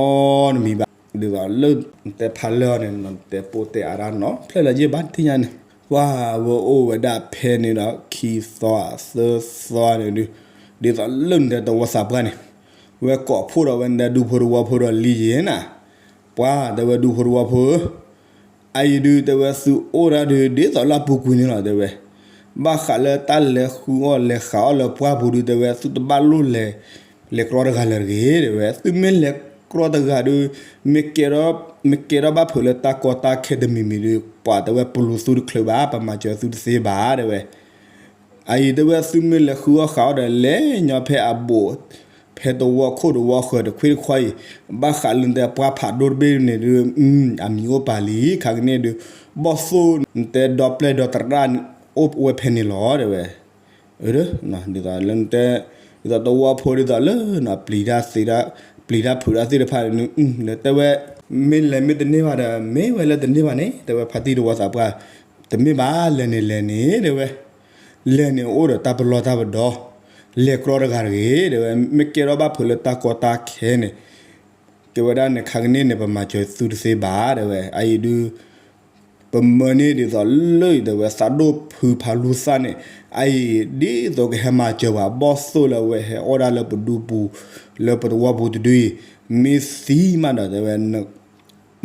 တမံၤဘၣ် ဒ်သိးလၢနတဲဖးလၢာ်အီၤန့ၣ် နတဲပိာ်တဲအါတၢ်နီတဖျၢၣ်လၢၤယဲၢ်ဘၣ်တသ့ၣ်ညါန့ၣ် ပှၤဝဲအိၣ်ဝဲဒၣ်ဖဲန့ၣ်ဒီး ခံသီသၢသီန့ၣ်ဒုး ဒ်သိးလၢနတဲသဝီသးပှၢ်န့ၣ် ဝဲကိးဖှိၣ်ဒီးဝဲနတဲဒူဖိသဝီဖိဒီးလံယဲၢ်နၤ ပှၤတဲဝဲဒူဖိသဝီဖိဧၢ အအံၤဒုးတဲဝဲသုအိၣ်ဒၣ်ဒုး ဒ်သိးလၢအပူၤကွံာ်န့ၣ်လီၤ တဲဝဲ. ဘၣ်ဃးလၢတၢ်လဲၤဃုအီၣ်လဲၤဃးအီၣ်လၢပှၢ်ပူၤဒုး တဲဝဲ သုတဘၣ်လိၣ်လဲၤ လဲၤကြီတဂၤလၢၤတဂ့ၤ တဲဝဲ. သုမ့ၢ်လဲၤကြီတဂၤဒုး မ့ၢ်ကဲထီၣ် မ့ၢ်ကဲထီၣ်ဘၣ်ဖုးလၢတၢ်ကီတၢ်ခဲတမံၤမံၤဒုး ပှၤတဲဝဲပလူၤသုတချုးဘၣ် ပမၤစၢၤသုတသ့ဘၣ် တဲဝဲ. အအံၤတဲဝဲ သုမ့ၢ်လဲၤဃုအီၣ်ဃးအီၣ်ဒီး လဲၤညီဖဲအဘူး ဖဲသဝီခိၣ်သဝီဃၢၤတခွ့တခွါအံၤ ဘၣ်ဃးလၢနတဲပှၢ်ဖးဒိၣ်တဘ့ၣ်န့ၣ်ဒုး အမံၤအိၣ်ပာ်လံ ခါကန့ၣ်ဒုး ဘီၣ်သိၣ်နတဲဒီပျဲၢ်ဒီသရၣ်န့ၣ် အိၣ်ဝဲဖဲန့ၣ်လီၤ တဲဝဲ. ဒ်သိးလၢနတဲ ဒ်သိးသဝီဖိဒ်သိးလၢ ပျံၤတၢ်သ့တၢ် ပျံၤတၢ်ဖုးတၢ်သ့ၣ်တဖၣ်န့ၣ် တဲဝဲ မ့ၢ်လဲၤမ့ၢ်တန့ၢ်ဘၣ်ဒီး မ့ၢ်ဝဲလၢတန့ၢ်ဘၣ်န့ၣ် တဲဝဲ ဖါတံၢ်သဝီသးပှၢ် တမ့ၢ်ဘၣ် လဲၤန့ၣ်လဲၤန့ၣ် တဲဝဲ လဲၤန့ၣ်အိၣ်ဒီးတၢ်ပလီၢ်တၢ်ပဒီ လဲၤကြီတဂၤတဂ့ၤ တဲဝဲ မ့ၢ်ကဲထီၣ်ဘၣ်ဖုးလၢတၢ်ကီတၢ်ခဲန့ၣ် ကဲဝဲဒၣ်န့ၣ် ခါကန့ၣ်န့ၣ် ပမၤစၢၤသုတသ့ဘၣ် တဲဝဲ. အအံၤဒုး ပမၢန့ၢ်ဒ်သိးလၢ တဲဝဲ သးဒိၣ်ဖုဖးလူသၣ်န့ၣ် အအံၤဒ်သိးကဟဲမၤစၢၤပှၤ ဘီၣ်သိၣ်လၢအဝဲဟဲအီၣ်ဒၣ်လၢပဒူပူၤ လၢပသဝီပူၤတဒုအံၤ မ့ၢ်သံမးဒီး တဲဝဲ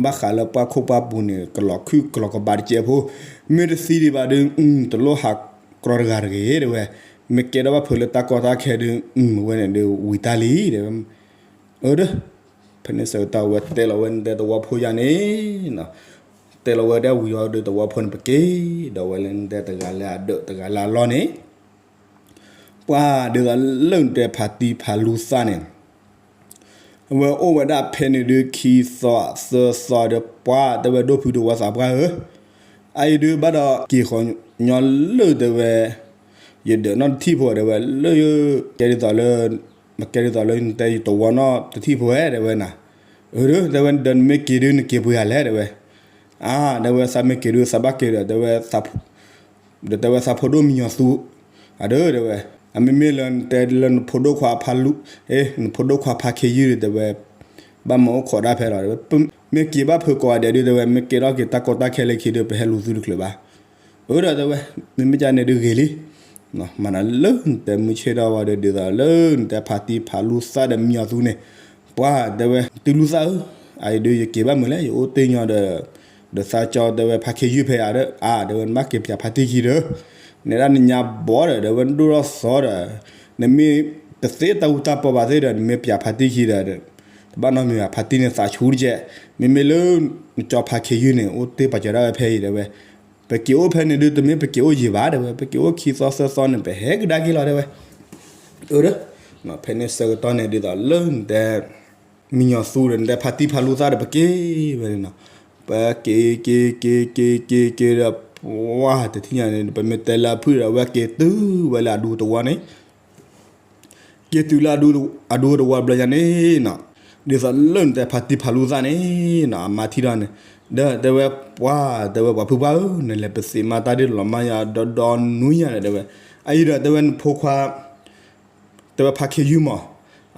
ဘၣ်ဃးလၢပှၢ်ခိၣ်ပှၢ်ပူၤန့ၣ် ကလီၤခုၣ်ကလီၤကဘၣ်တကဲးဖိ မ့ၢ်တသံဒံးဘၣ်ဒုး တလိၣ်ဟးကြီတဂၤတဂ့ၤ တဲဝဲ. မ့ၢ်ကဲထီၣ်ဘၣ်ဖုးလၢတၢ်ကီတၢ်ခဲဒုး ဝဲန့ၣ်ဒုးဝံၤတၢ်လံ တဲဝဲ. အၢ ဒီး ဖဲန့ၣ်ဆၢကတီၢ်ဝဲတဲလီၤဝဲနတဲသဝီဖိယါန့ၣ် တဲလီၤဝဲဒၣ်ဝံၤအီၤဒုး သဝီဖိန့ၣ်ပက့ၤ ဒီးဝဲလၢနတဲတဂၤလၢအဒၢးတဂၤလၢအလီၢ်န့ၣ် ပှၤဒ်သိးလၢနတဲဖါတံၢ်ဖးလူသၣ်န့ၣ် အဝဲအိၣ်ဝဲဒၣ်ဖဲန့ၣ်ဒုး ခံသီသၢသီဒီး ပှၤတဲဝဲဒိၣ်ဖုသဝီသးပှၢ်ဧၢ အအံၤဒုးဘၣ်ဒီးက့ၤဃီညီလၢတဲဝဲ ယဒၢးနီၢ်တထံၣ်ဖိတဲဝဲ လၢ ကဲဒ်သိးလၢ မ့ၢ်ကဲဒ်သိးလၢနတဲယသဝီနီၢ်တထံၣ်ဖိဝဲတဲဝဲနၤ အၢ တဲဝဲဒီးနမ့ၢ်က့ၤဒုးနက့ၤပှဲၤဂၤလဲၣ်တဲဝဲ အါ တဲဝဲသးမ့ၢ်က့ၤဒုးသးဘၣ်က့ၤဒီး တဲဝဲ ဒီးတဲဝဲသးဖိဒိၣ်မံညီၤသူ အဒၢ တဲဝဲ အမ့မ့ၢ်လၢနတဲလၢနဖိဒိၣ်ခွါဖါလူ နဖိဒိၣ်ခွါဖါခ့ယုၢ်ဒုး တဲဝဲ ဘၣ်မၤအိၣ်ခိးဒၣ်ဖဲလီၤ မ့ၢ်က့ၤဘၣ်ဖုးကိးဂၤဒဲးဒုး တဲဝဲ မ့ၢ်ကဲထီၣ်က့ၤတၢ်ကီတၢ်ခဲလၢခံဒုး ပဟဲလူၤသုတချုးဘၣ် အၢ ဒီးတဲဝဲ မ့မ့ၢ်ကန့ၣ်ဒုးဂ့ၤလံ မၤနၤလၢနတဲမုၢ်ဆ့ၣ်ထီၣ်ဝဲဒုး ဒ်သိးလၢနတဲဖါတံၢ်ဖးလူသၣ်ဒီးမံညီၤသူန့ၣ် ပှၤတဲဝဲ တုၤလူသၣ်ဧၢ အအံၤဒုးယက့ၤဘၣ်မုာ်လဲၣ် ယအိၣ်တ့ၢ်ညီဒီး ဒီးသးကၠီတဲဝဲဖါခ့ယုၢ်ဖဲယၤဒီး အါ တဲဝဲနဘၣ်က့ၤပၠးဖါတံၢ်ခံဒီး နဲဒၣ်နညါဘီဒီး တဲဝဲနဒိၣ်ထီၣ်သီဒီး နမ့ၢ်တသ့တၢ်အူတၢ်ပီဘၣ်သ့ၣ်ဒီး နမ့ၢ်ပၠးဖါတံၢ်ခံဒီး တဘၣ်နီတမံၤဘၣ် ဖါတံၢ်န့ၣ်သးဆူတကဲး မ့မ့ၢ်လၢ နကၠီဖါခ့ယုၢ်န့ၣ် အိၣ်တ့ၢ်ပာ်စၢၤဒၣ်ဝဲဖဲအံၤတဲဝဲ ပက့ၤအိၣ်ဖဲန့ၣ်ဒုး တမ့ၢ်ပက့ၤအိၣ်ယံာ်ဘၣ်တဲဝဲ ပက့ၤအိၣ်ခံသီသၢသီန့ၣ် ပဟဲကဒါက့ၤလီၤတဲဝဲ အၢ ဒီး ဖဲန့ၣ်ဆၢကတီၢ်န့ၣ် ဒ်သိးလၢနတဲ မံညီၤသူဒီး နတဲဖါတံၢ်ဖးလူသၣ်ဒီး ပက့ၤဝဲန့ၣ်နီၤ ပက့ၤ က့ၤ က့ၤ က့ၤ က့ၤ က့ၤဒီး ပှၤတထံၣ်ညါန့ၣ် ပမ့ၢ်တဲလၢအဖုၣ်ဒီး အဝဲက့ၤတုၤဝဲလၢအဒူသဝီန့ၣ် က့ၤတုၤလၢအဒူသဝီတဘျီညါန့ၣ်နီၤ ဒ်သိးလၢနတဲဖါတံၢ်ဖးလူသၣ်န့ၣ်နီၤ အမါထံၣ်ဒီးန့ၣ် ဒီးတဲဝဲပှၤ တဲဝဲပှၤဖုပှၢ်ဧၢ နလဲၤပသ့မါတၢ်ဒ်လီၤမါယၤဒီဒီနွံညါန့ၣ်တဲဝဲ အအံၤဒီးတဲဝဲနဖိခွါ တဲဝဲဖါခ့ယုၢ်မး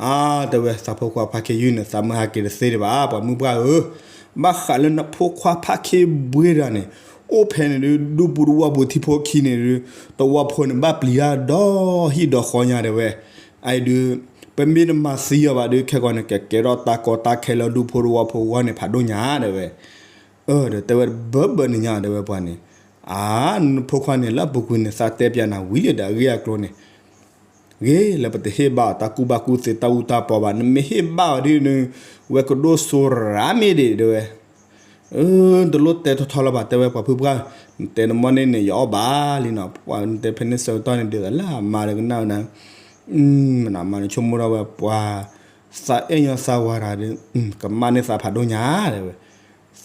အါ တဲဝဲသးဖိခွါဖါခ့ယုၢ်န့ၣ် သးမုၢ်ဟးက့ၤတသ့ဒံးဘၣ် ပှၤမုၢ်ပှၢ်ဧၢ ဘၣ်ဃးလၢနဖိခွါဖါခ့ဘှ့တဂၤန့ၣ် အိၣ်ဖဲန့ၣ်ဒုး ဒူပူၤသဝီပူၤထံဖိခံန့ၣ်ဒုး သဝီဖိန့ၣ် ဘၣ်ပျံၤတၢ်ဒီဟံၣ်ဒီဃီညါတဲဝဲ အအံၤဒုး ပမ့ၢ်တမၤသံအီၤဘၣ်ဒုး ခဲကီးန့ၣ် ကကဲထီၣ်တၢ်ကီတၢ်ခဲလၢဒူဖိသဝီဖိအဂီၢ်န့ၣ် ဖးဒိၣ်ညါတဲဝဲ အၢ ဒီးတဲဝဲဘၢဘၢန့ၣ်ညါတဲဝဲပှၤန့ၣ် အါ နဖိခွါန့ၣ်လၢအပူၤကွံာ်န့ၣ် သးတဲပၠးနၤဝံၤလံဒီးအဂ့ၢ်အကျိၤန့ၣ် ဂ့ၤလၢပတဟ့ၣ်ဘၣ်အီၤတၢ်ကူၣ်ဘၣ်ကူၣ်သ့တၢ်အူတၢ်ပီဘၣ် နမ့ၢ်ဟ့ၣ်ဘၣ်အီၤဒ်န့ၣ် ဝဲကဒိၣ်စိရၣ်မ့ၢ်ဒံးတဲဝဲ အၢ တလိၣ်တဲထီထီလၢၤဘၣ် တဲဝဲပှၤဖုပှၢ် နတဲနမီၢ်န့ၣ်န့ၣ် ယအီၣ်ဘၣ်လံနီၤ ပှၤနတဲဖဲန့ၣ်ဆၢကတီၢ်န့ၣ် ဒ်သိးလၢအမါဒီးကနၣ်ဝဲဒၣ် မနၤမါန့ၣ်ဆိကမိၣ်ထီၣ်ဝဲပှၤ သးအဲၣ်ညီသးဝၤတဂၤဒီး ကမၣ်န့ၢ်သးဖးဒိၣ်ညါ တဲဝဲ.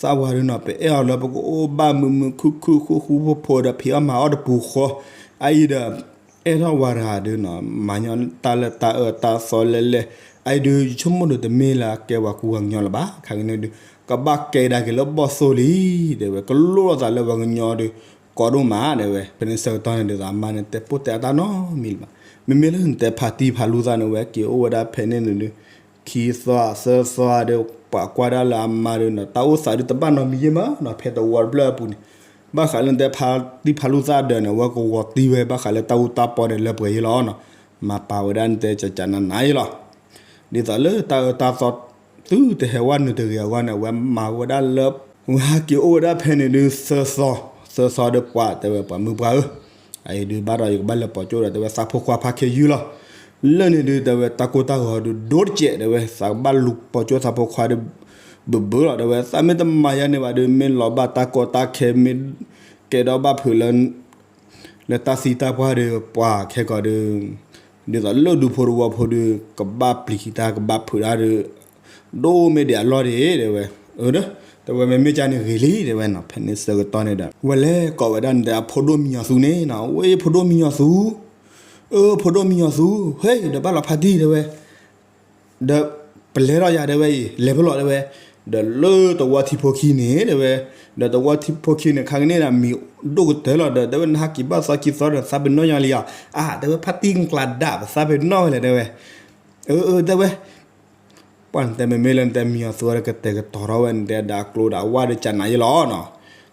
သးဝၤဒုးနီၤ ပအဲၣ်အီၤလၢပကအိၣ်ဘၣ်မုာ်မုာ်ခုၣ်ခုၣ် ဃူဃူဖိးဖိးဒီး ဖံးအီၣ်မၤအီၣ်တပူၤဃီ, အအံၤဒီး အဲၣ်ထီၣ်ဝၤတဂၤဒုးနီၤ မၤညီတၢ်လၢတၢ်အၢတၢ်သီလဲၣ်လဲၣ်, အအံၤဒုး ယဆိကမိၣ်ဒီးတမ့ၢ်လၢအကဲပှၤကူပှၤကညီလၢၤဘၣ်. ခဲကနံၣ်ဒုး ကဘၣ်ကဲဒၣ်က့ၤလၢဘီၣ်သိၣ်လံ တဲဝဲ, ကလိၣ်ထီၣ်သးလၢပှၤကညီဒုး ကီဒိၣ်မး တဲဝဲ. ဖဲန့ၣ်ဆၢကတီၢ်န့ၣ်ဒုး အမါန့ၣ် တဲပိၢ်တဲအတၢ်နီတမံၤလၢၤဘၣ်. မ့မ့ၢ်လၢနတဲဖါတံၢ်ဖါလူၤသးန့ၣ် ဝဲက့ၤအိၣ်ဝဲဒၣ်ဖဲန့ၣ်န့ၣ်ဒုး ခံသီသၢသီဒီး ပှၤကွၢ်ဒၣ်လၢအမါဒုးနီၤ တၢ်အိၣ်သးဒုးတဘၣ်နီတမံၤယဲၢ်မးနီၤ ဖဲသဝီတဖျၢၣ်အပူၤန့ၣ်, ဘၣ်ဃးလၢနတဲဖါတံၢ်ဖါလူၤသးဒၢးန့ၣ် အဝဲကဝီၤတံၢ်ဝဲ ဘၣ်ဃးလၢတၢ်အူတၢ်ပီန့ၣ် လၢပှဲၤယဲၢ်လီၤနီၤ. မၤပာ်ဝဲဒၣ်နတဲကကနၤနၤယဲၢ်လီၤ. ဒ်သိးလၢတၢ်အၢတၢ်သီ သုတဟဲဝဲနုာ်တဂ့ၤအဂီၢ်န့ၣ် အဝဲမၤဝဲဒၣ်လၢ ဝဲဟဲက့ၤအိၣ်ဝဲဒၣ်ဖဲန့ၣ်ဒုး သၢသီ, သၢသီဒီး ပှၤတဲဝဲ ပှၤမုၢ်ပှၢ်ဧၢ, အအံၤဒုးဘၣ်ဒီးယကဘၣ်လဲၤပိာ်ကၠိဒီး တဲဝဲ သးဖိခွါဖါခ့ယုၢ်လီၤ. လၢန့ၣ်ဒုး တဲဝဲ တၢ်ကိၢ်တၢ်ဂီၤဒုးဒိၣ်တကဲး တဲဝဲ, သးကဘၣ်လူၤပိာ်ကၠိသးဖိခွါဒီး ဘုးဘုးလီၤ တဲဝဲ, သးမ့ၢ်တမၤယါန့ၢ်ဘၣ်ဒီး မ့ၢ်လီၤဘၣ်တၢ်ကိၢ်တၢ်ဂီၤ မ့ၢ်ကဲဒီးဘၣ်ဖုးလၢ လၢတၢ်သံတၢ်ပှၢ်ဒီး ပှၤခဲကီးဒီး ဒ်သိးလၢဒူဖိတဝီဖိဒီး ကဘၣ်ပျံၤတၢ် ကဘၣ်ဖုးတၢ်ဒီး ဒိၣ်မ့ၢ်ဒံးအလီၢ်ဒံး တဲဝဲ. အၢ ဒီး တဲဝဲမ့မ့ၢ်ကန့ၣ်ဂ့ၤလံ တဲဝဲနီၤ. ဖဲန့ၣ်ဆၢကတီၢ်န့ၣ်ဒီး ဝဲလဲၤကိးဝဲဒၣ်န့ၣ်ဒီး အဖိဒိၣ်မံညီၤသူန့ၣ်နီၤ, ဝဲဖိဒိၣ်မံညီၤသူ, အၢ ဖိဒိၣ်မံညီၤသူ, ဟဲ ဒီးဘၣ်လီၤဖါတံၢ် တဲဝဲ ဒီးပလဲၤထီၣ်ယၤ တဲဝဲအံၤ လဲၤဖဲလဲၣ် တဲဝဲ, ဒီးလၢတဝီထံဖိခံန့ၣ် တဲဝဲ, ဒီးတဝီထံဖိခံန့ၣ် ခဲကနံၣ်ဒီး မံၤဒိၣ်ကတၢၢ်လီၤ ဒီး တဲဝဲ နဟးက့ၤဘၣ်သီခံသီဒီး သးပ့ၤနီၣ်ညီလံဧါ, အါ တဲဝဲ ဖါတံၢ်ကျါဒၣ် ပသးပ့ၤနီၣ်ဝဲလဲၣ် တဲဝဲ, အၢ အၢ တဲဝဲ ပှၢ်နတဲမ့မ့ၢ်လၢနတဲမံညီၤသူဒီး ကတဲာ်ကတီၤထီၣ်ဝဲ နတဲဒၣ်ကျိဒၣ်ဝၣ်ဒီးကနၤယဲၢ်လီၤနီၤ.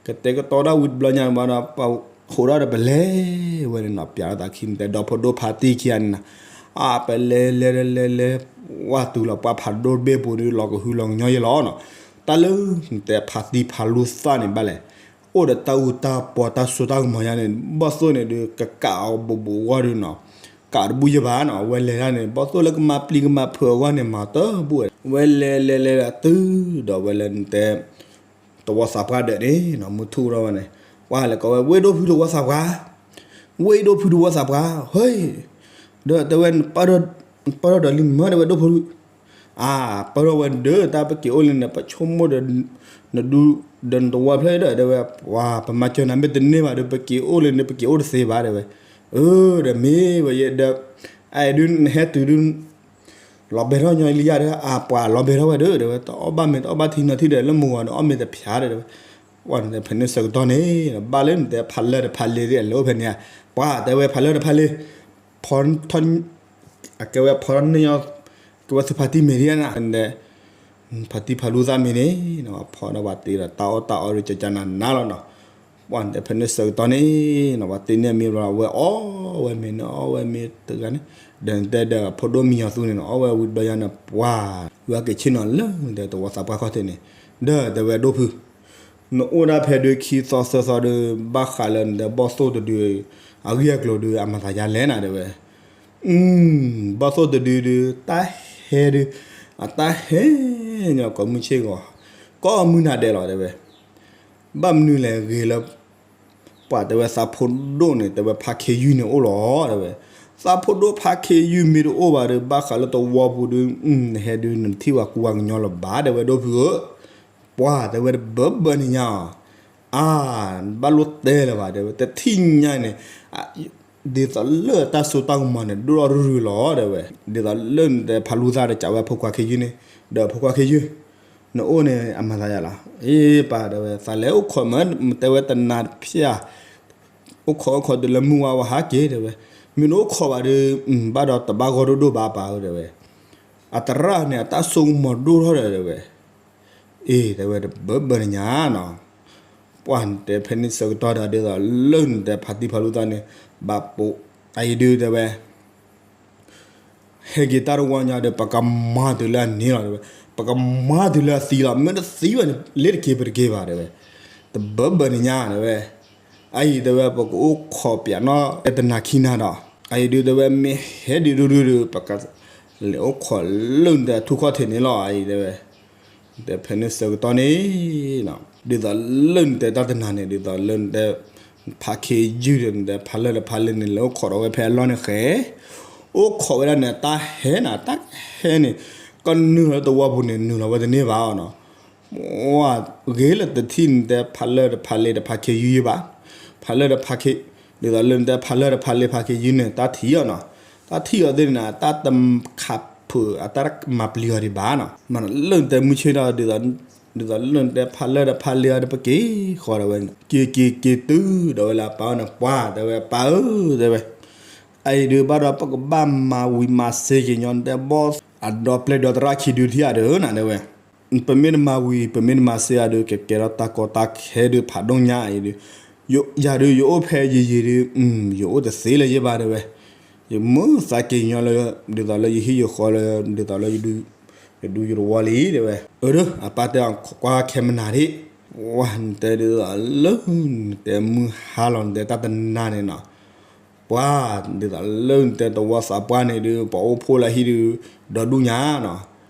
ကတဲာ်ကတီၤဒၣ်ဝံၤတဘျီညါဘၣ်ဒီး ပဟိးထီၣ်ဒီးပလဲၤဝဲန့ၣ်နီၤ, ပျးထီၣ်သးခံန့ၣ် တဲဒီဖိဒိၣ်ဖါတံၢ်ခံဂၤန့ၣ်နီၤ, အါ ပလဲၤလဲၤလဲၤလဲၤ ဝၣ်တုၤလီၤပှၢ်ဖးဒိၣ်တဘ့ၣ်ပူၤဒီး လီၤကဟုလီၤကညီယဲၢ်လီၤနီၤ. တၢ်လၢနတဲဖါတံၢ်ဖါလူၤသးန့ၣ်ဘၣ်လဲၣ်, အိၣ်ဒီးတၢ်အူတၢ်ပီတၢ်စိတၢ်ကမီၤညါန့ၣ် ဘီၣ်သိၣ်န့ၣ်ဒီး ကကးအီၤဘူးဘူးအဂီၢ်ဒီးနီၤ, ကးတဘူၣ်ယဲၢ်ဘၣ်နီၤ. အဝဲလဲၤဒၣ်န့ၣ် ဘီၣ်သိၣ်လၢကမၤပျံၤကမၤဖုးအဂီၢ်န့ၣ် မၤတဘူၣ်ဝဲ, ဝဲလဲၤလဲၤလဲၤဒီးတုၤဒီးဝဲလၢနတဲ သဝီသးပှၢ်ဒၢးန့ၣ်နီၤ, မုၢ်ထူၣ်ထီၣ်ဝဲန့ၣ် ပှၢ်လဲၤကိးဝဲ ဝ့ၢ်ဒိၣ်ဖုသဝီသးပှၢ်, ဝ့ၢ်ဒိၣ်ဖုသဝီသးပှၢ် ဟဲ, ဒီးတဲဝဲ ပၢၢ်ထီၣ်ဒီးလံမၢ တဲဝဲ ဒိၣ်ဖု အါ ပၢၢ်ထီၣ်ဝဲဒၢး တၢ်ပက့ၤအိၣ်လၢန့ၣ် ပဆိကမိၣ်ဒီး နဒူဒီးနသဝီဖျၢၣ်ဒီး တဲဝဲ ပှၤ ပမၤစၢၤနၤမ့ၢ်တန့ၢ်ဘၣ်ဒီး ပက့ၤအိၣ်လၢန့ၣ် ပက့ၤအိၣ်တသ့ဘၣ် တဲဝဲ, အၢ ဒီးမ့ၢ်ဝဲယဲဒီး အအံၤဒုးနဟဲတုၤဒုး လီၤဘဲထီၣ်ညီလံယါဒီး အပှၤလီၤဘဲထီၣ်ဝဲဒီး တဲဝဲ တအီၣ်ဘၣ်မ့ၤတအီၣ်ဘၣ်ထံနီၤထံဒီး လၢမုၢ်ဂီၤဒီး အီၣ်မ့ၤတဖျါဒီး တဲဝဲ, ပှၢ်နတဲဖဲန့ၣ်ဆၢကတီၢ်န့ၣ် ဘၣ်လၢနတဲဖးလၢတဖးလ့ၤဒီး လဲၤအိၣ်ဖဲန့ၣ်ဧါ, ပှၢ်တဲဝဲဖးလၢတဖးလ့ၤ ဖီထီၣ် အကဲဝဲဖီထီၣ်န့ၢ်ညီ ကဲဝဲသုဖါတံၢ်မ့ၤဒံးနၤ ဖါတံၢ်ဖါလူၤသးမ့ၤန့ၣ် ဖီဒီးပှၤတ့ဒီးတၢ်အီၣ်တၢ်အီဒီး ကကနၤနၤလီၤနီၤ. ပှၢ်နတဲဖဲန့ၣ်ဆၢကတီၢ်န့ၣ်နီၤ ပှၤတ့န့ၢ်မ့ၤဘျီ အဝဲအီၣ်ဝဲမ့ၤန့ၣ် အီၣ်ဝဲမ့ၤတဂၤန့ၣ် ဒီးနတဲဒီးဖိဒိၣ်မံညီၤသူန့ၣ်နီၤ အီၣ်ဝဲဝံၤဘျီယါန့ၣ် ပှၢ် ဝဲက့ၤဆ့ၣ်နီၤလၢနတဲသဝီသးပှၢ်ခီၣ်ထံးန့ၣ် ဒီးတဲဝဲဒိၣ်ဖု နအိၣ်ဒၣ်ဖဲဒုးခံသီသၢသီဒီး ဘၣ်ဃးလၢနတဲဘီၣ်သိၣ်တဒု အဂ့ၢ်အကျိၤဒုး အမၤသးယါလဲၣ်နၤ တဲဝဲ, ဘီၣ်သိၣ်တဒုဒုး တၢ်ဟဲဒုး အတၢ်ဟဲညီကိးမုၢ်ဆ့ၣ်ဂီၤ ကိးမုၢ်နၤဒဲးလီၤ တဲဝဲ, ဘၣ်မနုၤလဲၣ်ဂ့ၤလၢ ပှၤတဲဝဲသးဖိဒိၣ်န့ၣ် တဲဝဲဖါခ့ယုၢ်န့ၣ်အိၣ်လီၤ တဲဝဲ, သးဖိဒိၣ်ဖါခ့ယုၢ်မ့ၢ်တအိၣ်ဘၣ်ဒီး ဘၣ်ဃးလၢသဝီပူၤဒုး နဟဲဒုး နထံၣ်ဝဲကူဝါကညီလၢၤဘၣ် တဲဝဲဒိၣ်ဖုဧၢ, ပှၢ်တဲဝဲတဘၢဘၢန့ၣ်ညါ အါ ဘၣ်လိၣ်တဲလၢၤဘၣ် တဲဝဲ တထံၣ်ညါန့ၣ် ဒ်သိးလၢတၢ်စိတၢ်ကမီၤန့ၣ် ဒိၣ်ထီၣ်ရုၢ်ရုၢ်လီၤ တဲဝဲ, ဒ်သိးလၢနတဲဖါလူၤသးဒီးကးဝဲဖိခွါခ့ယုၢ်န့ၣ် ဒီးဖိခွါခ့ယုၢ် နအိၣ်န့ၣ် အမၤသးယါလီၤ, အ့ ပၢ်တဲဝဲ သးလဲၤအိၣ်ခိးမ့ၢ် တဲဝဲတနၤတဖျၢၣ် အိၣ်ခိးအိၣ်ခိးတုၤလၢမုၢ်ဝါဝါဟးက့ၤ တဲဝဲ, မ့ၢ်နအိၣ်ခိးဘၣ်ဒီး ဘၣ်ဒီးတဘၣ်ဂီၢ်ဒိၣ်ဒိၣ်ဘၣ်ပၢ်ဧၢ တဲဝဲ, အသရၣ်န့ၣ် အတၢ်စိကမီၤဒိၣ်ထီၣ်ဒီး တဲဝဲ အ့ တဲဝဲတဘၢဘၢန့ၣ်ညါနီၤ, ပှၢ်နတဲဖဲန့ၣ်ဆၢကတီၢ်ဒီး ဒ်သိးလၢနတဲဖါတံၢ်ဖါလူၤသးန့ၣ် ဘၣ်ပိာ် အအံၤဒုးတဲဝဲ ဟဲက့ၤတၢ်တဝီညါဒီး ပကမၤတုၤလၢအန့ၣ်လီၤ တဲဝဲ, ပကမၤတုၤလၢအသံလီၤ မ့ၢ်တသံဘၣ်န့ၣ် လ့တက့ၤပတက့ၤဘၣ် တဲဝဲ, တဘၢဘၢန့ၣ်ညါ တဲဝဲ, အအံၤတဲဝဲ ပကအိၣ်ခိးပျးနီၣ်တနၤခံနၤဒီး အအံၤဒုးတဲဝဲ မ့ၢ်ဟဲဒုးဒုးဒုးဒီး ပကလဲၤအိၣ်ခိးလၢနတဲထူၣ်ခီၣ်ထံးန့ၣ်လီၤ အအံၤတဲဝဲ တဲဖဲန့ၣ်ဆၢကတီၢ်န့ၣ်နီၤ ဒ်သိးလၢနတဲတၢ်တနၤန့ၣ် ဒ်သိးလၢနတဲ ဖါခ့ယုၢ်ဒီး နတဲဖါလၢၢ်ဒီးဖါလၢၢ်န့ၣ် လဲၤအိၣ်ခိးဒီးဝဲဖဲအလီၢ်န့ၣ်ဃဲ, အိၣ်ခိးဝဲဒၣ်န့ၣ် တၢ်ဟဲနၤ တၢ်ဟဲန့ၣ် ကနုာ်လီၤလၢသဝီပူၤန့ၣ် နုာ်လီၤဝဲတန့ၢ်ဘၣ်အီၤနီၤ. ဝဲဂ့ၤလၢတထံၣ်နတဲဖးလၢၢ်တဖးလ့ၤတဖးခ့ယုၢ်ယဲဘၣ်. ဖးလၢၢ်တဖးခ့, ဒ်သိးလၢနတဲဖးလၢၢ်တဖးလ့ၤဖးခ့ယုၢ်န့ၣ် တၢ်ထံၣ်အီၤနီၤ. တၢ်ထံၣ်အီၤသ့ၣ်န့ၣ် တၢ်တခးဖုးအတၢ်မၤပျံၤအီၤဒံးဘၣ်နီၤ. မ့ၢ်လၢနတဲမုၢ်ဆ့ၣ်ထီၣ် ဒ်သိးလၢနတဲဖးလၢၢ်တဖးလ့ၤအီၤဒီး ပက့ၤဃီၤဒီးဝဲ က့ၤက့ၤက့ၤတုၤဒီးဝဲလၢအပၢ်အအိၣ်န့ၣ် ပှၢ်တဲဝဲ ပၢ်ဧၢ တဲဝဲ အအံၤဒုးဘၣ်ဒီးပကဘၣ်မၤဝံၤမၤစ့က့ၤညီနတဲဘီၣ် အဒီပျဲၢ်ဒီသရၣ်ခံဒုထံၣ်ဧါဒီးနၤတဲဝဲ. ပမ့ၢ်တမၤဝံၤ ပမ့ၢ်တမၤစ့ဧါဒီး ကကဲထီၣ်တၢ်ကီတၢ်ခဲဒုးဖးဒိၣ်ညါအံၤဒုး, ယၤဒုးယအိၣ်ဖဲယံာ်ယံာ်ဒုး ယအိၣ်တသ့လၢၤယဲဘၣ်တဲဝဲ. ယမုာ်သးက့ၤညီလၢ ဒ်သိးလၢယဟံၣ်ယဃီလၢ ဒ်သိးလၢ ယဒူယသဝီလံတဲဝဲ. အၢ အပၢ်တဲအီၤ ကွၢ်ခဲမနၤဒံး, ဝဲနတဲဒ်သိးလၢ နတဲမုၢ်ဟါလီၤနတဲတၢ်တနၤန့ၣ်နီၤ. ပှၤ ဒ်သိးလၢနတဲသဝီသးပှၢ်န့ၣ်ဒုး ပှၤအိၣ်ဖှိၣ်လၢဟံၣ်ဒုး ဒီဒူၣ်ညါနီၤ.